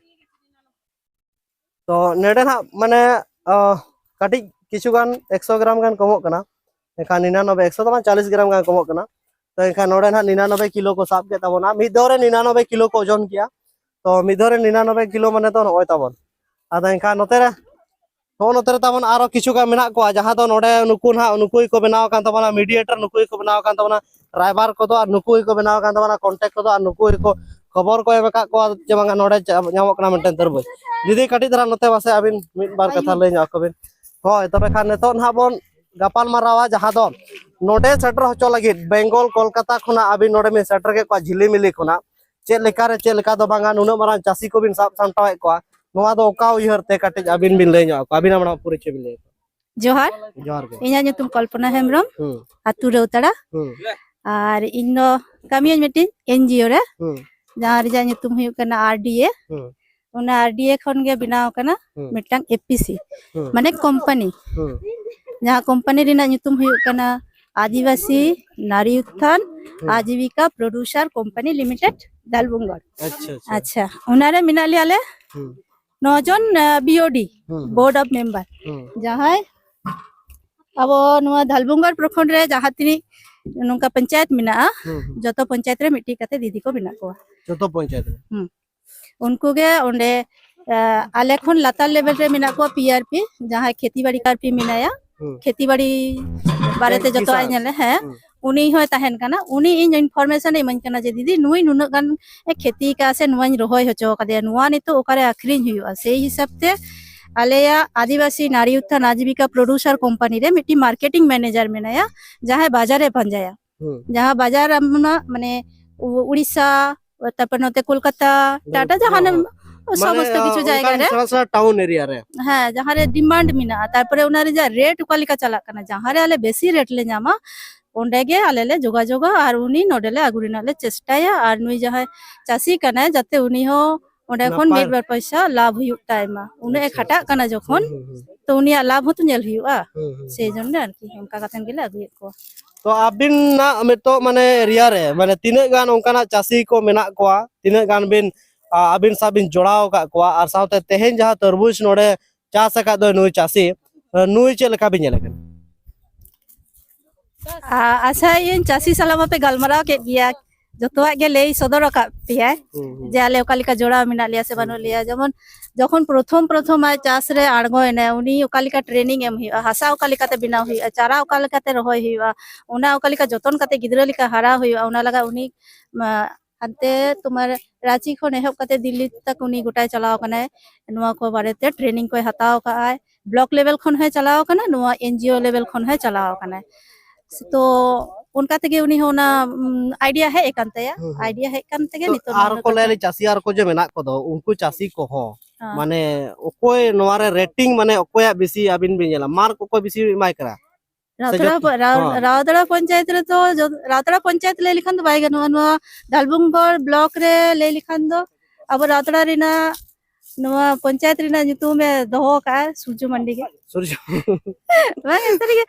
ᱛᱚ ᱱᱚᱰᱮ ᱱᱟᱦᱟᱜ ᱢᱟᱱᱮ ᱟᱦ, ᱠᱟᱹᱴᱤᱡ ᱠᱤᱪᱷᱩ ᱜᱟᱱ ᱮᱠᱥᱚ ᱜᱨᱟᱢ ᱜᱟᱱ ᱠᱚᱢᱚᱜ ᱠᱟᱱᱟ, ᱮᱱᱠᱷᱟᱱ ᱱᱤᱨᱟᱱᱚᱵᱵᱳᱭ, ᱮᱠᱥᱚ ᱫᱚ ᱵᱟᱝ, ᱪᱟᱞᱤᱥ ᱜᱨᱟᱢ ᱜᱟᱱ ᱠᱚᱢᱚᱜ ᱠᱟᱱᱟ᱾ ᱛᱚ ᱮᱱᱠᱷᱟᱱ ᱱᱚᱰᱮ ᱱᱟᱦᱟᱜ ᱱᱤᱨᱟᱱᱚᱵᱵᱳᱭ ᱠᱤᱞᱳ ᱠᱚ ᱥᱟᱵ ᱠᱮᱫ ᱛᱟᱵᱚᱱᱟ, ᱢᱤᱫ ᱫᱷᱟᱣ ᱨᱮ ᱱᱤᱨᱟᱱᱚᱵᱵᱳᱭ ᱠᱤᱞᱳ ᱠᱚ ᱳᱡᱚᱱ ᱠᱮᱜᱼᱟ᱾ ᱛᱚ ᱢᱤᱫ ᱫᱷᱟᱣ ᱨᱮ ᱱᱤᱨᱟᱱᱚᱵᱵᱳᱭ ᱠᱤᱞᱳ ᱢᱟᱱᱮ ᱫᱚ ᱱᱚᱜᱼᱚᱭ ᱛᱟᱵᱚᱱ᱾ ᱟᱫᱚ ᱮᱱᱠᱷᱟᱱ ᱱᱚᱛᱮ ᱨᱮ, ᱱᱚᱜᱼᱚ ᱱᱚᱛᱮ ᱨᱮ ᱛᱟᱵᱚᱱ ᱟᱨᱚ ᱠᱤᱪᱷᱩ ᱜᱟᱱ ᱢᱮᱱᱟᱜ ᱠᱚᱣᱟ, ᱡᱟᱦᱟᱸ ᱫᱚ ᱱᱚᱰᱮ ᱱᱩᱠᱩ ᱱᱟᱦᱟᱜ, ᱱᱩᱠᱩ ᱜᱮᱠᱚ ᱵᱮᱱᱟᱣ ᱟᱠᱟᱱ ᱛᱟᱵᱚᱱᱟ, ᱢᱤᱰᱤᱭᱮᱴᱟᱨ ᱱᱩᱠᱩ ᱜᱮᱠᱚ ᱵᱮᱱᱟᱣ ᱟᱠᱟᱱ ᱛᱟᱵᱚᱱᱟ, ᱨᱟᱭᱵᱟᱨ ᱠᱚᱫᱚ ᱟᱨ ᱱᱩᱠᱩ ᱜᱮᱠᱚ ᱵᱮᱱᱟᱣ ᱟᱠᱟᱱ ᱛᱟᱵᱚᱱᱟ, ᱠᱚᱱᱴᱟᱠᱴ ᱠᱚᱫᱚ ᱟᱨ ᱱᱩᱠᱩ ᱜᱮᱠᱚ ᱠᱷᱚᱵᱚᱨ ᱠᱚ ᱮᱢ ᱟᱠᱟᱫ ᱠᱚᱣᱟ ᱡᱮ ᱵᱟᱝᱟ ᱱᱚᱰᱮ ᱪᱟ-, ᱧᱟᱢᱚᱜ ᱠᱟᱱᱟ ᱢᱤᱫᱴᱮᱱ ᱛᱚᱨᱢᱩᱡᱽ᱾ ᱫᱤᱫᱤ, ᱠᱟᱹᱴᱤᱡ ᱫᱷᱟᱨᱟ ᱱᱚᱛᱮ ᱢᱟᱥᱮ ᱟᱹᱵᱤᱱ ᱢᱤᱫ ᱵᱟᱨ ᱠᱟᱛᱷᱟ ᱞᱟᱹᱭ ᱧᱚᱜ ᱟᱠᱚ ᱵᱤᱱ᱾ ᱦᱳᱭ, ᱛᱚᱵᱮ ᱠᱷᱟᱱ ᱱᱤᱛᱚᱜ ᱱᱟᱦᱟᱜ ᱵᱚᱱ ᱜᱟᱯᱟᱞ ᱢᱟᱨᱟᱣᱟ, ᱡᱟᱦᱟᱸ ᱫᱚ ᱱᱚᱰᱮ ᱥᱮᱴᱮᱨ ᱦᱚᱪᱚ ᱞᱟᱹᱜᱤᱫ ᱵᱮᱝᱜᱚᱞ ᱠᱳᱞᱠᱟᱛᱟ ᱠᱷᱚᱱᱟᱜ ᱟᱹᱵᱤᱱ ᱱᱚᱰᱮ ᱵᱤᱱ ᱥᱮᱴᱮᱨ ᱠᱮᱫ ᱠᱚᱣᱟ ᱡᱷᱤᱞᱤᱢᱤᱞᱤ ᱠᱷᱚᱱᱟᱜ᱾ ᱪᱮᱫ ᱞᱮᱠᱟ ᱨᱮ ᱪᱮᱫ ᱞᱮᱠᱟ ᱫᱚ ᱵᱟᱝᱟ, ᱱᱩᱱᱟᱹᱜ ᱢᱟᱨᱟᱝ ᱪᱟᱹᱥᱤ ᱠᱚᱵᱤᱱ ᱥᱟᱵ ᱥᱟᱢᱴᱟᱣᱮᱫ ᱠᱚᱣᱟ, ᱱᱚᱣᱟ ᱫᱚ ᱚᱠᱟ ᱩᱭᱦᱟᱹᱨ ᱛᱮ? ᱠᱟᱹᱴᱤᱡ ᱟᱹᱵᱤᱱ ᱵᱤᱱ ᱞᱟᱹᱭ ᱧᱚᱜ ᱟᱠᱚᱣᱟ, ᱟᱹᱵᱤᱱᱟᱜ ᱢᱟᱲᱟᱝ ᱯᱚᱨᱤᱪᱚᱭ ᱵᱤᱱ ᱞᱟᱹᱭ ᱟᱠᱚᱣᱟ᱾ ᱡᱚᱦᱟᱨ᱾ ᱡᱚᱦᱟᱨ ᱜᱮ᱾ ᱤᱧᱟᱹᱜ ᱧᱩᱛᱩᱢ ᱠᱚᱞᱯᱚᱱᱟ ᱦᱮᱢᱵᱨᱚᱢ, ᱦᱩᱸ᱾ ᱟᱹᱛᱩ ᱨᱟᱹᱣᱛᱟᱲᱟ᱾ ᱦᱩᱸ᱾ ᱟᱨ ᱤᱧ ᱫᱚ ᱠᱟᱹᱢᱤᱭᱟᱹᱧ ᱢᱤᱫᱴᱤᱡ ᱮᱱᱡᱤᱭᱳ ᱨᱮ, ᱦᱩᱸ᱾ ᱡᱟᱦᱟᱸ ᱨᱮᱭᱟᱜ ᱧᱩᱛᱩᱢ ᱦᱩᱭᱩᱜ ᱠᱟᱱᱟ ᱟᱨᱰᱤᱮ᱾ ᱦᱩᱸ᱾ ᱚᱱᱟ ᱟᱨᱰᱤᱮ ᱠᱷᱚᱱ ᱜᱮ ᱵᱮᱱᱟᱣ ᱟᱠᱟᱱᱟ, ᱦᱩᱸ᱾ ᱢᱤᱫᱴᱟᱝ ᱮᱯᱤᱥᱤ, ᱦᱩᱸ᱾ ᱢᱟᱱᱮ ᱠᱳᱢᱯᱟᱱᱤ᱾ ᱦᱩᱸ᱾ ᱡᱟᱦᱟᱸ ᱠᱳᱢᱯᱟᱱᱤ ᱨᱮᱱᱟᱜ ᱧᱩᱛᱩᱢ ᱦᱩᱭᱩᱜ ᱠᱟᱱᱟ ᱟᱹᱫᱤᱵᱟᱹᱥᱤ ᱱᱟᱨᱤ ᱩᱛᱛᱷᱟᱱ ᱦᱩᱸ᱾ ᱟᱡᱤᱵᱤᱠᱟ ᱯᱨᱚᱰᱩᱥᱟᱨ ᱠᱳᱢᱯᱟᱱᱤ ᱞᱤᱢᱤᱴᱮᱰ, ᱫᱟᱞᱵᱩᱝᱜᱚᱲ᱾ ᱟᱪᱪᱷᱟ, ᱟᱪᱪᱷᱟ᱾ ᱟᱪᱪᱷᱟ, ᱚᱱᱟᱨᱮ ᱢᱮᱱᱟᱜ ᱞᱮᱭᱟ ᱞᱮ ᱦᱩᱸ᱾ ᱱᱚ ᱡᱚᱱ, ᱟᱸ, ᱵᱤᱳᱰᱤ, ᱦᱩᱸ, ᱦᱩᱸ᱾ ᱵᱳᱨᱰ ᱚᱯᱷ ᱢᱮᱢᱵᱟᱨ, ᱦᱩᱸ᱾ ᱡᱟᱦᱟᱸᱭ ᱟᱵᱚ ᱱᱚᱣᱟ ᱫᱷᱟᱞᱵᱩᱝᱜᱚᱲ ᱯᱨᱚᱠᱷᱚᱸᱰ ᱨᱮ ᱡᱟᱦᱟᱸ ᱛᱤᱱᱟᱹᱜ ᱱᱚᱝᱠᱟ ᱯᱚᱧᱪᱟᱭᱮᱛ ᱢᱮᱱᱟᱜᱼᱟ, ᱦᱩᱸ, ᱦᱩᱸ᱾ ᱡᱚᱛᱚ ᱯᱚᱧᱪᱟᱭᱮᱛ ᱨᱮ ᱢᱤᱫᱴᱤᱡ ᱠᱟᱛᱮ ᱫᱤᱫᱤ ᱠᱚ ᱢᱮᱱᱟᱜ ᱠᱚᱣᱟ᱾ ᱡᱚᱛᱚ ᱯᱚᱧᱪᱟᱭᱮᱛ ᱨᱮ? ᱦᱩᱸ᱾ ᱩᱱᱠᱩ ᱜᱮ ᱚᱸᱰᱮ, ᱟᱸ, ᱟᱞᱮ ᱠᱷᱚᱱ ᱞᱟᱛᱟᱨ ᱞᱮᱵᱮᱞ ᱨᱮ ᱢᱮᱱᱟᱜ ᱠᱚᱣᱟ ᱯᱤ ᱟᱨ ᱯᱤ, ᱡᱟᱦᱟᱸᱭ ᱠᱷᱮᱛᱤ ᱵᱟᱲᱤ ᱟᱨ ᱯᱤ ᱢᱮᱱᱟᱭᱟ, ᱦᱩᱸ᱾ ᱠᱷᱮᱛᱤ ᱵᱟᱲᱤ ᱵᱟᱨᱮᱛᱮ ᱡᱚᱛᱚᱣᱟᱜ ᱮ ᱠᱤᱥᱟᱱ᱾ ᱧᱮᱞᱟ, ᱦᱮᱸ, ᱦᱩᱸ᱾ ᱩᱱᱤ ᱦᱚᱸᱭ ᱛᱟᱦᱮᱱ ᱠᱟᱱᱟ᱾ ᱩᱱᱤ ᱤᱧ information ᱮ ᱤᱢᱟᱹᱧ ᱠᱟᱱᱟ ᱡᱮ, "ᱫᱤᱫᱤ, ᱱᱩᱭ ᱱᱩᱱᱟᱹᱜ ᱜᱟᱱ ᱮ ᱠᱷᱮᱛᱤ ᱠᱟᱜᱼᱟ ᱥᱮ ᱱᱚᱣᱟᱧ ᱨᱚᱦᱚᱭ ᱦᱚᱪᱚ ᱠᱟᱫᱮᱭᱟ, ᱱᱚᱣᱟ ᱱᱤᱛᱚᱜ ᱚᱠᱟᱨᱮ ᱟᱹᱠᱷᱨᱤᱧ ᱦᱩᱭᱩᱜᱼᱟ?" ᱥᱮᱭ ᱦᱤᱥᱟᱹᱵ ᱛᱮ ᱟᱞᱮᱭᱟᱜ ᱟᱹᱫᱤᱵᱟᱹᱥᱤ ᱱᱟᱨᱤ ᱩᱛᱛᱷᱟᱱ ᱟᱡᱤᱵᱤᱠᱟ ᱯᱨᱚᱰᱩᱥᱟᱨ ᱠᱳᱢᱯᱟᱱᱤ ᱨᱮ ᱢᱤᱫᱴᱤᱡ ᱢᱟᱨᱠᱮᱴᱤᱝ ᱢᱮᱱᱮᱡᱟᱨ ᱢᱮᱱᱟᱭᱟ, ᱡᱟᱦᱟᱸᱭ ᱵᱟᱡᱟᱨ ᱮ ᱯᱟᱸᱡᱟᱭᱟ᱾ ᱦᱩᱸ᱾ ᱡᱟᱦᱟᱸ ᱵᱟᱡᱟᱨ ᱟᱢ ᱚᱱᱟ, ᱢᱟᱱᱮ, ᱩ-, ᱩᱲᱤᱥᱥᱟ, ᱛᱟᱨᱯᱚᱨ ᱱᱚᱛᱮ ᱠᱳᱞᱠᱟᱛᱟ, ᱦᱩᱸ, ᱴᱟᱴᱟ, ᱦᱩᱸ, ᱡᱟᱦᱟᱸ ᱦᱩᱸ᱾ ᱥᱚᱢᱚᱥᱛᱚ ᱢᱟᱱᱮ, ᱠᱤᱪᱷᱩ ᱚᱱᱠᱟᱱ ᱡᱟᱭᱜᱟ ᱨᱮ, ᱥᱮᱬᱟ ᱥᱮᱬᱟ ᱴᱟᱣᱩᱱ ᱮᱨᱤᱭᱟ ᱨᱮ᱾ ᱦᱮᱸ, ᱡᱟᱦᱟᱸ ᱨᱮ ᱰᱤᱢᱟᱱᱰ ᱢᱮᱱᱟᱜᱼᱟ, ᱛᱟᱨᱯᱚᱨᱮ ᱚᱱᱟ ᱨᱮᱭᱟᱜ ᱨᱮᱴ ᱚᱠᱟ ᱞᱮᱠᱟ ᱪᱟᱞᱟᱜ ᱠᱟᱱᱟ, ᱡᱟᱦᱟᱸ ᱨᱮ ᱟᱞᱮ ᱵᱮᱥᱤ ᱨᱮᱴ ᱞᱮ ᱧᱟᱢᱟ, ᱚᱸᱰᱮ ᱜᱮ ᱟᱞᱮ ᱞᱮ ᱡᱳᱜᱟᱡᱳᱜᱟ ᱟᱨ ᱩᱱᱤ ᱱᱚᱰᱮ ᱞᱮ ᱟᱹᱜᱩ ᱨᱮᱱᱟᱜ ᱞᱮ ᱪᱮᱥᱴᱟᱭᱟ᱾ ᱟᱨ ᱱᱩᱭ ᱡᱟᱦᱟᱸᱭ ᱪᱟᱹᱥᱤ ᱠᱟᱱᱟᱭ, ᱡᱟᱛᱮ ᱩᱱᱤ ᱦᱚᱸ ᱚᱸᱰᱮ ᱠᱷᱚᱱ ᱱᱟᱯᱟᱭ᱾ ᱢᱤᱫ ᱵᱟᱨ ᱯᱚᱭᱥᱟ ᱞᱟᱵᱷ ᱦᱩᱭᱩᱜ ᱛᱟᱭ ᱢᱟ᱾ ᱩᱱᱟᱹᱜ ᱮ ᱟᱪᱪᱷᱟ, ᱠᱷᱟᱴᱟᱜ ᱟᱪᱪᱷᱟ᱾ ᱠᱟᱱᱟ ᱡᱚᱠᱷᱚᱱ, ᱦᱩᱸ, ᱦᱩᱸ, ᱦᱩᱸ᱾ ᱛᱚ ᱩᱱᱤᱭᱟᱜ ᱞᱟᱵᱷ ᱦᱚᱸᱛᱚ ᱧᱮᱞ ᱦᱩᱭᱩᱜᱼᱟ᱾ ᱦᱩᱸ, ᱦᱩᱸ, ᱥᱮᱭ ᱦᱩᱸ᱾ ᱡᱚᱱᱱᱮ ᱟᱨᱠᱤ ᱚᱱᱠᱟ ᱠᱟᱛᱮᱱ ᱜᱮᱞᱮ ᱟᱹᱜᱩᱭᱮᱫ ᱠᱚᱣᱟ᱾ ᱛᱚ ᱟᱹᱵᱤᱱᱟᱜ ᱱᱤᱛᱚᱜ ᱢᱟᱱᱮ area ᱨᱮ ᱢᱟᱱᱮ ᱛᱤᱱᱟᱹᱜ ᱜᱟᱱ ᱚᱱᱠᱟᱱᱟᱜ ᱪᱟᱹᱥᱤ ᱠᱚ ᱢᱮᱱᱟᱜ ᱠᱚᱣᱟ? ᱛᱤᱱᱟᱹᱜ ᱜᱟᱱ ᱵᱤᱱ, ᱟ, ᱟᱹᱵᱤᱱ ᱥᱟᱶ ᱵᱤᱱ ᱡᱚᱲᱟᱣ ᱟᱠᱟᱫ ᱠᱚᱣᱟ? ᱟᱨ ᱥᱟᱶᱛᱮ ᱛᱮᱦᱮᱧ ᱡᱟᱦᱟᱸ ᱛᱚᱨᱵᱩᱡᱽ ᱱᱚᱰᱮ ᱪᱟᱥ ᱟᱠᱟᱫ ᱫᱚ ᱱᱩᱭ ᱪᱟᱹᱥᱤ, ᱱᱩᱭ ᱪᱮᱫ ᱞᱮᱠᱟ ᱵᱤᱱ ᱧᱮᱞᱮ ᱠᱟᱱᱟ? ᱟ-, ᱟᱪᱪᱷᱟ, ᱤᱧ ᱪᱟᱹᱥᱤ ᱥᱟᱞᱟᱜ ᱢᱟᱯᱮ ᱜᱟᱞᱢᱟᱨᱟᱣ ᱠᱮᱫ ᱜᱮᱭᱟ, ᱡᱚᱛᱚᱣᱟᱜ ᱜᱮ ᱞᱟᱹᱭ ᱥᱚᱫᱚᱨ ᱟᱠᱟᱫ ᱯᱮᱭᱟᱭ ᱦᱩᱸ, ᱦᱩᱸ᱾ ᱡᱮ ᱟᱞᱮ ᱚᱠᱟ ᱞᱮᱠᱟ ᱡᱚᱲᱟᱣ ᱢᱮᱱᱟᱜ ᱞᱮᱭᱟ ᱥᱮ ᱦᱩᱸ, ᱵᱟᱹᱱᱩᱜ ᱦᱩᱸ᱾ ᱞᱮᱭᱟ᱾ ᱡᱮᱢᱚᱱ ᱡᱚᱠᱷᱚᱱ ᱯᱨᱚᱛᱷᱚᱢ ᱯᱨᱚᱛᱷᱚᱢ ᱟᱡ ᱪᱟᱥ ᱨᱮ ᱟᱬᱜᱚᱭᱮᱱᱟᱭ, ᱩᱱᱤ ᱚᱠᱟ ᱞᱮᱠᱟ training ᱮᱢ ᱦᱩᱭᱩᱜᱼᱟ, ᱦᱟᱥᱟ ᱚᱠᱟ ᱞᱮᱠᱟᱛᱮ ᱵᱮᱱᱟᱣ ᱦᱩᱭᱩᱜᱼᱟ, ᱪᱟᱨᱟ ᱚᱠᱟ ᱞᱮᱠᱟᱛᱮ ᱨᱚᱦᱚᱭ ᱦᱩᱭᱩᱜᱼᱟ, ᱚᱱᱟ ᱚᱠᱟ ᱞᱮᱠᱟ ᱡᱚᱛᱚᱱ ᱠᱟᱛᱮ ᱜᱤᱫᱽᱨᱟᱹ ᱞᱮᱠᱟ ᱦᱟᱨᱟ ᱦᱩᱭᱩᱜᱼᱟ, ᱚᱱᱟ ᱞᱟᱜᱟᱫ ᱩᱱᱤ, ᱢᱟ, ᱦᱟᱱᱛᱮ ᱛᱳᱢᱟᱨ ᱨᱟᱸᱪᱤ ᱠᱷᱚᱱ ᱮᱦᱚᱵ ᱠᱟᱛᱮ ᱫᱤᱞᱞᱤ ᱛᱟᱠ ᱩᱱᱤ ᱜᱚᱴᱟᱭ ᱪᱟᱞᱟᱣ ᱟᱠᱟᱱᱟᱭ᱾ ᱱᱚᱣᱟ ᱠᱚ ᱵᱟᱨᱮᱛᱮ training ᱠᱚᱭ ᱦᱟᱛᱟᱣ ᱟᱠᱟᱫᱼᱟᱭ᱾ Block level ᱠᱷᱚᱱ ᱦᱚᱸᱭ ᱪᱟᱞᱟᱣ ᱟᱠᱟᱱᱟ, ᱱᱚᱣᱟ NGO level ᱠᱷᱚᱱ ᱦᱚᱸᱭ ᱪᱟᱞᱟᱣ ᱟᱠᱟᱱᱟᱭ᱾ ᱛᱚ ᱚᱱᱠᱟ ᱛᱮᱜᱮ ᱩᱱᱤ ᱦᱚᱸ ᱚᱱᱟ, ᱩᱢ, idea ᱦᱮᱡ ᱟᱠᱟᱱ ᱛᱟᱭᱟ᱾ ᱦᱩᱸ, ᱦᱩᱸ᱾ Idea ᱦᱮᱡ ᱠᱟᱱ ᱛᱮᱜᱮ ᱛᱚ ᱱᱤᱛᱚᱜ ᱟᱨ ᱱᱚᱣᱟ ᱠᱚ ᱞᱟᱹᱭ ᱠᱟᱛᱷᱟ ᱪᱟᱹᱥᱤ ᱟᱨ ᱠᱚ ᱡᱮ ᱢᱮᱱᱟᱜ ᱠᱚᱫᱚ, ᱩᱱᱠᱩ ᱪᱟᱹᱥᱤ ᱠᱚᱦᱚᱸ ᱦᱮᱸ᱾ ᱢᱟᱱᱮ ᱚᱠᱚᱭ ᱱᱚᱣᱟ ᱨᱮ rating, ᱢᱟᱱᱮ ᱚᱠᱚᱭᱟᱜ ᱵᱮᱥᱤ ᱟᱹᱵᱤᱱ ᱵᱤᱱ ᱧᱮᱞᱟ, mark ᱚᱠᱚᱭ ᱵᱮᱥᱤ ᱮᱢᱟᱭ ᱠᱟᱱᱟ? ᱥᱮ ᱨᱟᱣᱛᱟᱲᱟ ᱡᱚᱛ-, ᱯᱚ-, ᱨᱟᱣ-, ᱦᱚᱸ᱾ ᱨᱟᱣᱛᱟᱲᱟ ᱯᱚᱧᱪᱟᱭᱮᱛ ᱨᱮᱫᱚ ᱡᱚ-, ᱨᱟᱣᱛᱟᱲᱟ ᱯᱚᱧᱪᱟᱭᱮᱛ ᱞᱟᱹᱭ ᱞᱮᱠᱷᱟᱱ ᱫᱚ ᱵᱟᱭ ᱜᱟᱱᱚᱜᱼᱟ᱾ ᱱᱚᱣᱟ ᱰᱟᱞᱵᱩᱝᱜᱚᱲ block ᱨᱮ ᱞᱟᱹᱭ ᱞᱮᱠᱷᱟᱱ ᱫᱚ ᱟᱵᱚ ᱨᱟᱣᱛᱟᱲᱟ ᱨᱮᱱᱟᱜ ᱱᱚᱣᱟ ᱯᱚᱧᱪᱟᱭᱮᱛ ᱨᱮᱱᱟᱜ ᱧᱩᱛᱩᱢ ᱮ ᱫᱚᱦᱚ ᱟᱠᱟᱫᱼᱟ ᱥᱩᱨᱡᱚ ᱢᱟᱱᱰᱤ ᱜᱮ᱾ ᱥᱩᱨᱡᱚ᱾ ᱵᱟᱝ, ᱥᱟᱹᱨᱤᱜᱮ,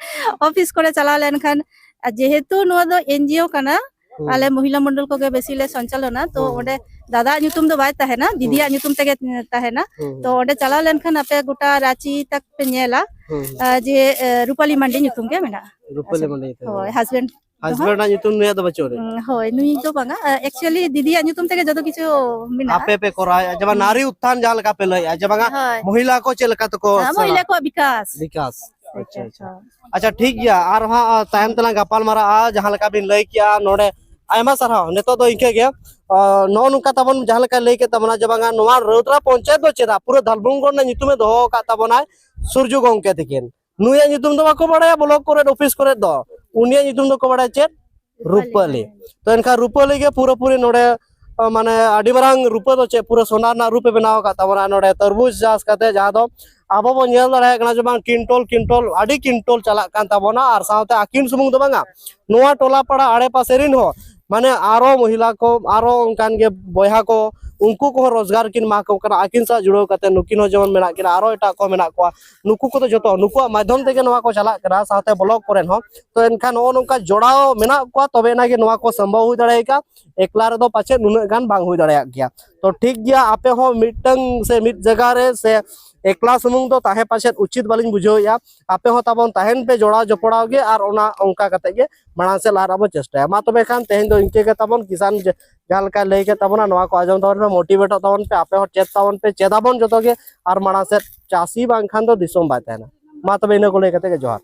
office ᱠᱚᱨᱮ ᱪᱟᱞᱟᱣ ᱞᱮᱱᱠᱷᱟᱱ, ᱟᱨ ᱡᱮᱦᱮᱛᱩ ᱱᱚᱣᱟ ᱫᱚ NGO ᱠᱟᱱᱟ, ᱦᱩᱸ᱾ ᱟᱞᱮ ᱢᱚᱦᱤᱞᱟ ᱢᱚᱱᱰᱚᱞ ᱠᱚᱜᱮ ᱵᱮᱥᱤ ᱞᱮ ᱥᱚᱧᱪᱟᱞᱚᱱᱟ, ᱛᱚ ᱦᱩᱸ᱾ ᱚᱸᱰᱮ ᱫᱟᱫᱟᱣᱟᱜ ᱧᱩᱛᱩᱢ ᱫᱚ ᱵᱟᱭ ᱛᱟᱦᱮᱱᱟ, ᱦᱩᱸ᱾ ᱫᱤᱫᱤᱭᱟᱜ ᱧᱩᱛᱩᱢ ᱛᱮᱜᱮ ᱛᱟᱦᱮᱱᱟ᱾ ᱦᱩᱸ, ᱛᱚ ᱦᱩᱸ᱾ ᱚᱸᱰᱮ ᱪᱟᱞᱟᱣ ᱞᱮᱱᱠᱷᱟᱱ ᱟᱯᱮ ᱜᱚᱴᱟ ᱨᱟᱸᱪᱤ ᱛᱟᱠ ᱯᱮ ᱧᱮᱞᱟ, ᱦᱩᱸ, ᱦᱩᱸ᱾ ᱟᱨ ᱡᱮ, ᱮ, ᱨᱩᱯᱟᱞᱤ ᱢᱟᱱᱰᱤ ᱧᱩᱛᱩᱢ ᱜᱮ ᱢᱮᱱᱟᱜᱼᱟ᱾ ᱨᱩᱯᱟᱞᱤ ᱟᱪᱪᱷᱟ᱾ ᱢᱟᱱᱰᱤ ᱧᱩᱛᱩᱢ ᱦᱳᱭ, ᱜᱮ᱾ Husband ᱦᱚᱸ᱾ Husband ᱟᱜ ᱧᱩᱛᱩᱢ ᱱᱩᱭᱟᱜ ᱫᱚ ᱵᱟᱹᱪᱩᱜ ᱟᱹᱱᱤᱡ? ᱩᱸ, ᱦᱳᱭ, ᱱᱩᱭ ᱫᱚ ᱵᱟᱝᱟ᱾ ᱟ, actually ᱫᱤᱫᱤᱭᱟᱜ ᱧᱩᱛᱩᱢ ᱛᱮᱜᱮ ᱡᱚᱛᱚ ᱠᱤᱪᱷᱩ ᱢᱮᱱᱟᱜᱼᱟ᱾ ᱟᱯᱮ ᱯᱮ ᱠᱚᱨᱟᱣᱮᱫᱼᱟ, ᱡᱮᱢᱚᱱ ᱦᱩᱸ᱾ ᱱᱟᱨᱤ ᱩᱛᱛᱷᱟᱱ ᱡᱟᱦᱟᱸ ᱞᱮᱠᱟ ᱯᱮ ᱞᱟᱹᱭᱮᱫᱼᱟ, ᱡᱮ ᱵᱟᱝᱟ ᱦᱳᱭ᱾ ᱢᱚᱦᱤᱞᱟ ᱠᱚ ᱪᱮᱫ ᱞᱮᱠᱟ ᱛᱮᱠᱚ ᱦᱮᱸ, ᱥᱮᱬᱟ ᱢᱚᱦᱤᱞᱟ ᱠᱚᱣᱟᱜ ᱵᱤᱠᱟᱥ᱾ ᱵᱤᱠᱟᱥ᱾ ᱟᱪᱪᱷᱟ, ᱟᱪᱪᱷᱟ, ᱟᱪᱪᱷᱟ᱾ ᱦᱳᱭ᱾ ᱟᱪᱪᱷᱟ, ᱴᱷᱤᱠ ᱜᱮᱭᱟ, ᱟᱨᱦᱚᱸ, ᱟ, ᱛᱟᱭᱚᱢ ᱛᱮᱞᱟᱝ ᱜᱟᱯᱟᱞ ᱢᱟᱨᱟᱜᱼᱟ, ᱡᱟᱦᱟᱸ ᱞᱮᱠᱟ ᱵᱤᱱ ᱞᱟᱹᱭ ᱠᱮᱜᱼᱟ ᱱᱚᱰᱮ᱾ ᱟᱭᱢᱟ ᱥᱟᱨᱦᱟᱣ᱾ ᱱᱤᱛᱚᱜ ᱫᱚ ᱤᱱᱠᱟᱹ ᱜᱮ, ᱟ, ᱱᱚᱜᱼᱚ ᱱᱚᱝᱠᱟ ᱛᱟᱵᱚᱱ ᱡᱟᱦᱟᱸ ᱞᱮᱠᱟᱭ ᱞᱟᱹᱭ ᱠᱮᱫ ᱛᱟᱵᱚᱱᱟ ᱡᱮ ᱵᱟᱝᱟ ᱱᱚᱣᱟ ᱨᱟᱹᱣᱛᱟᱲᱟ ᱯᱚᱧᱪᱟᱭᱮᱛ ᱫᱚ ᱪᱮᱫᱟᱜ ᱯᱩᱨᱟᱹ ᱫᱷᱟᱞᱵᱷᱩᱢᱜᱚᱲ ᱨᱮᱱᱟᱜ ᱧᱩᱛᱩᱢᱮ ᱫᱚᱦᱚ ᱟᱠᱟᱫ ᱛᱟᱵᱚᱱᱟᱭ ᱥᱩᱨᱡᱩ ᱜᱚᱢᱠᱮ ᱛᱤᱠᱤᱱ᱾ ᱱᱩᱭᱟᱜ ᱧᱩᱛᱩᱢ ᱫᱚ ᱵᱟᱠᱚ ᱵᱟᱲᱟᱭᱟ block ᱠᱚᱨᱮ, office ᱠᱚᱨᱮ ᱫᱚ᱾ ᱩᱱᱤᱭᱟᱜ ᱧᱩᱛᱩᱢ ᱫᱚᱠᱚ ᱵᱟᱲᱟᱭᱟ ᱪᱮᱫ? ᱨᱩᱯᱟᱹᱞᱤ᱾ ᱨᱩᱯᱟᱹᱞᱤ᱾ ᱛᱚ ᱮᱱᱠᱷᱟᱱ ᱨᱩᱯᱟᱹᱞᱤ ᱜᱮ ᱯᱩᱨᱟᱹᱯᱩᱨᱤ ᱱᱚᱰᱮ, ᱟ, ᱢᱟᱱᱮ ᱟᱹᱰᱤ ᱢᱟᱨᱟᱝ ᱨᱩᱯᱟᱹ ᱫᱚ ᱪᱮᱫ, ᱯᱩᱨᱟᱹ ᱥᱚᱱᱟ ᱨᱮᱱᱟᱜ ᱨᱩᱯᱮ ᱵᱮᱱᱟᱣ ᱟᱠᱟᱫ ᱛᱟᱵᱚᱱᱟ ᱱᱚᱰᱮ ᱛᱚᱨᱵᱩᱡᱽ ᱪᱟᱥ ᱠᱟᱛᱮ, ᱡᱟᱦᱟᱸ ᱫᱚ ᱟᱵᱚ ᱵᱚᱱ ᱧᱮᱞ ᱫᱟᱲᱮᱭᱟᱜ ᱠᱟᱱᱟ ᱡᱮ ᱵᱟᱝ ᱠᱤᱱᱴᱚᱞ ᱠᱤᱱᱴᱚᱞ, ᱟᱹᱰᱤ ᱠᱤᱱᱴᱚᱞ ᱪᱟᱞᱟᱜ ᱠᱟᱱ ᱛᱟᱵᱚᱱᱟ᱾ ᱟᱨ ᱥᱟᱶᱛᱮ ᱟᱹᱠᱤᱱ ᱥᱩᱢᱩᱝ ᱫᱚ ᱵᱟᱝᱟ, ᱱᱚᱣᱟ ᱴᱚᱞᱟ ᱯᱟᱲᱟ ᱟᱲᱮ ᱯᱟᱥᱮ ᱨᱤᱱ ᱦᱚᱸ, ᱢᱟᱱᱮ ᱟᱨᱚ ᱢᱚᱦᱤᱞᱟ ᱠᱚ, ᱟᱨᱚ ᱚᱱᱠᱟᱱ ᱜᱮ ᱵᱚᱭᱦᱟ ᱠᱚ, ᱩᱱᱠᱩ ᱠᱚᱦᱚᱸ ᱨᱳᱡᱽᱜᱟᱨ ᱠᱤᱱ ᱮᱢᱟ ᱠᱚ ᱠᱟᱱᱟ᱾ ᱟᱹᱠᱤᱱ ᱥᱟᱶ ᱡᱩᱲᱟᱹᱣ ᱠᱟᱛᱮ ᱱᱩᱠᱤᱱ ᱦᱚᱸ ᱡᱮᱢᱚᱱ ᱢᱮᱱᱟᱜ ᱠᱤᱱᱟ, ᱟᱨᱚ ᱮᱴᱟᱜ ᱠᱚ ᱢᱮᱱᱟᱜ ᱠᱚᱣᱟ, ᱱᱩᱠᱩ ᱠᱚᱫᱚ ᱡᱚᱛᱚ ᱱᱩᱠᱩᱣᱟᱜ ᱢᱟᱫᱽᱫᱷᱚᱢ ᱛᱮᱜᱮ ᱱᱚᱣᱟ ᱠᱚ ᱪᱟᱞᱟᱜ ᱠᱟᱱᱟ, ᱥᱟᱶᱛᱮ ᱵᱞᱚᱠ ᱠᱚᱨᱮᱱ ᱦᱚᱸ᱾ ᱛᱚ ᱮᱱᱠᱷᱟᱱ ᱱᱚᱜᱼᱚ ᱱᱚᱝᱠᱟ ᱡᱚᱲᱟᱣ ᱢᱮᱱᱟᱜ ᱠᱚᱣᱟ, ᱛᱚᱵᱮ ᱮᱱᱟ ᱜᱮ ᱱᱚᱣᱟ ᱠᱚ ᱥᱚᱢᱵᱷᱚᱵ ᱦᱩᱭ ᱫᱟᱲᱮᱭᱟᱜᱼᱟ᱾ ᱮᱠᱞᱟ ᱨᱮᱫᱚ ᱯᱟᱪᱮᱫ ᱱᱩᱱᱟᱹᱜ ᱜᱟᱱ ᱵᱟᱝ ᱦᱩᱭ ᱫᱟᱲᱮᱭᱟᱜ ᱜᱮᱭᱟ᱾ ᱛᱚ ᱴᱷᱤᱠ ᱜᱮᱭᱟ, ᱟᱯᱮ ᱦᱚᱸ ᱢᱤᱫᱴᱟᱝ ᱥᱮ ᱢᱤᱫ ᱡᱟᱭᱜᱟ ᱨᱮ ᱥᱮ ᱮᱠᱞᱟ ᱥᱩᱢᱩᱝ ᱫᱚ ᱛᱟᱦᱮᱸ ᱯᱟᱪᱮᱫ ᱩᱪᱤᱛ ᱵᱟᱹᱞᱤᱧ ᱵᱩᱡᱷᱟᱹᱣᱮᱫᱼᱟ᱾ ᱟᱯᱮ ᱦᱚᱸ ᱛᱟᱵᱚᱱ ᱛᱟᱦᱮᱱ ᱯᱮ ᱡᱚᱲᱟᱣ ᱡᱚᱯᱲᱟᱣ ᱜᱮ, ᱟᱨ ᱚᱱᱟ ᱚᱱᱠᱟ ᱠᱟᱛᱮ ᱜᱮ ᱢᱟᱲᱟᱝ ᱥᱮᱫ ᱞᱟᱦᱟ ᱨᱮᱱᱟᱜ ᱵᱚᱱ ᱪᱮᱥᱴᱟᱭᱟ᱾ ᱢᱟ ᱛᱚᱵᱮ ᱠᱷᱟᱱ ᱛᱮᱦᱮᱧ ᱫᱚ ᱤᱱᱠᱟᱹ ᱜᱮ ᱛᱟᱵᱚᱱ, ᱠᱤᱥᱟᱱ ᱡᱟᱦᱟᱸ ᱞᱮᱠᱟᱭ ᱞᱟᱹᱭ ᱠᱮᱫ ᱛᱟᱵᱚᱱᱟ, ᱱᱚᱣᱟ ᱠᱚ ᱟᱸᱡᱚᱢ ᱛᱟᱵᱚᱱ ᱯᱮ, ᱢᱳᱴᱤᱵᱷᱮᱴᱚᱜ ᱛᱟᱵᱚᱱ ᱯᱮ, ᱟᱯᱮ ᱦᱚᱸ ᱪᱮᱫ ᱛᱟᱵᱚᱱ ᱯᱮ, ᱪᱮᱫ ᱟᱵᱚᱱ ᱡᱚᱛᱚ ᱜᱮ, ᱟᱨ ᱢᱟᱲᱟᱝ ᱥᱮᱫ ᱪᱟᱹᱥᱤ ᱵᱟᱝᱠᱷᱟᱱ ᱫᱚ ᱫᱤᱥᱚᱢ ᱵᱟᱭ ᱛᱟᱦᱮᱱᱟ᱾ ᱢᱟ ᱛᱚᱵᱮ ᱤᱱᱟᱹ ᱠᱚ ᱞᱟᱹᱭ ᱠᱟᱛᱮ ᱜᱮ ᱡᱚᱦᱟᱨ᱾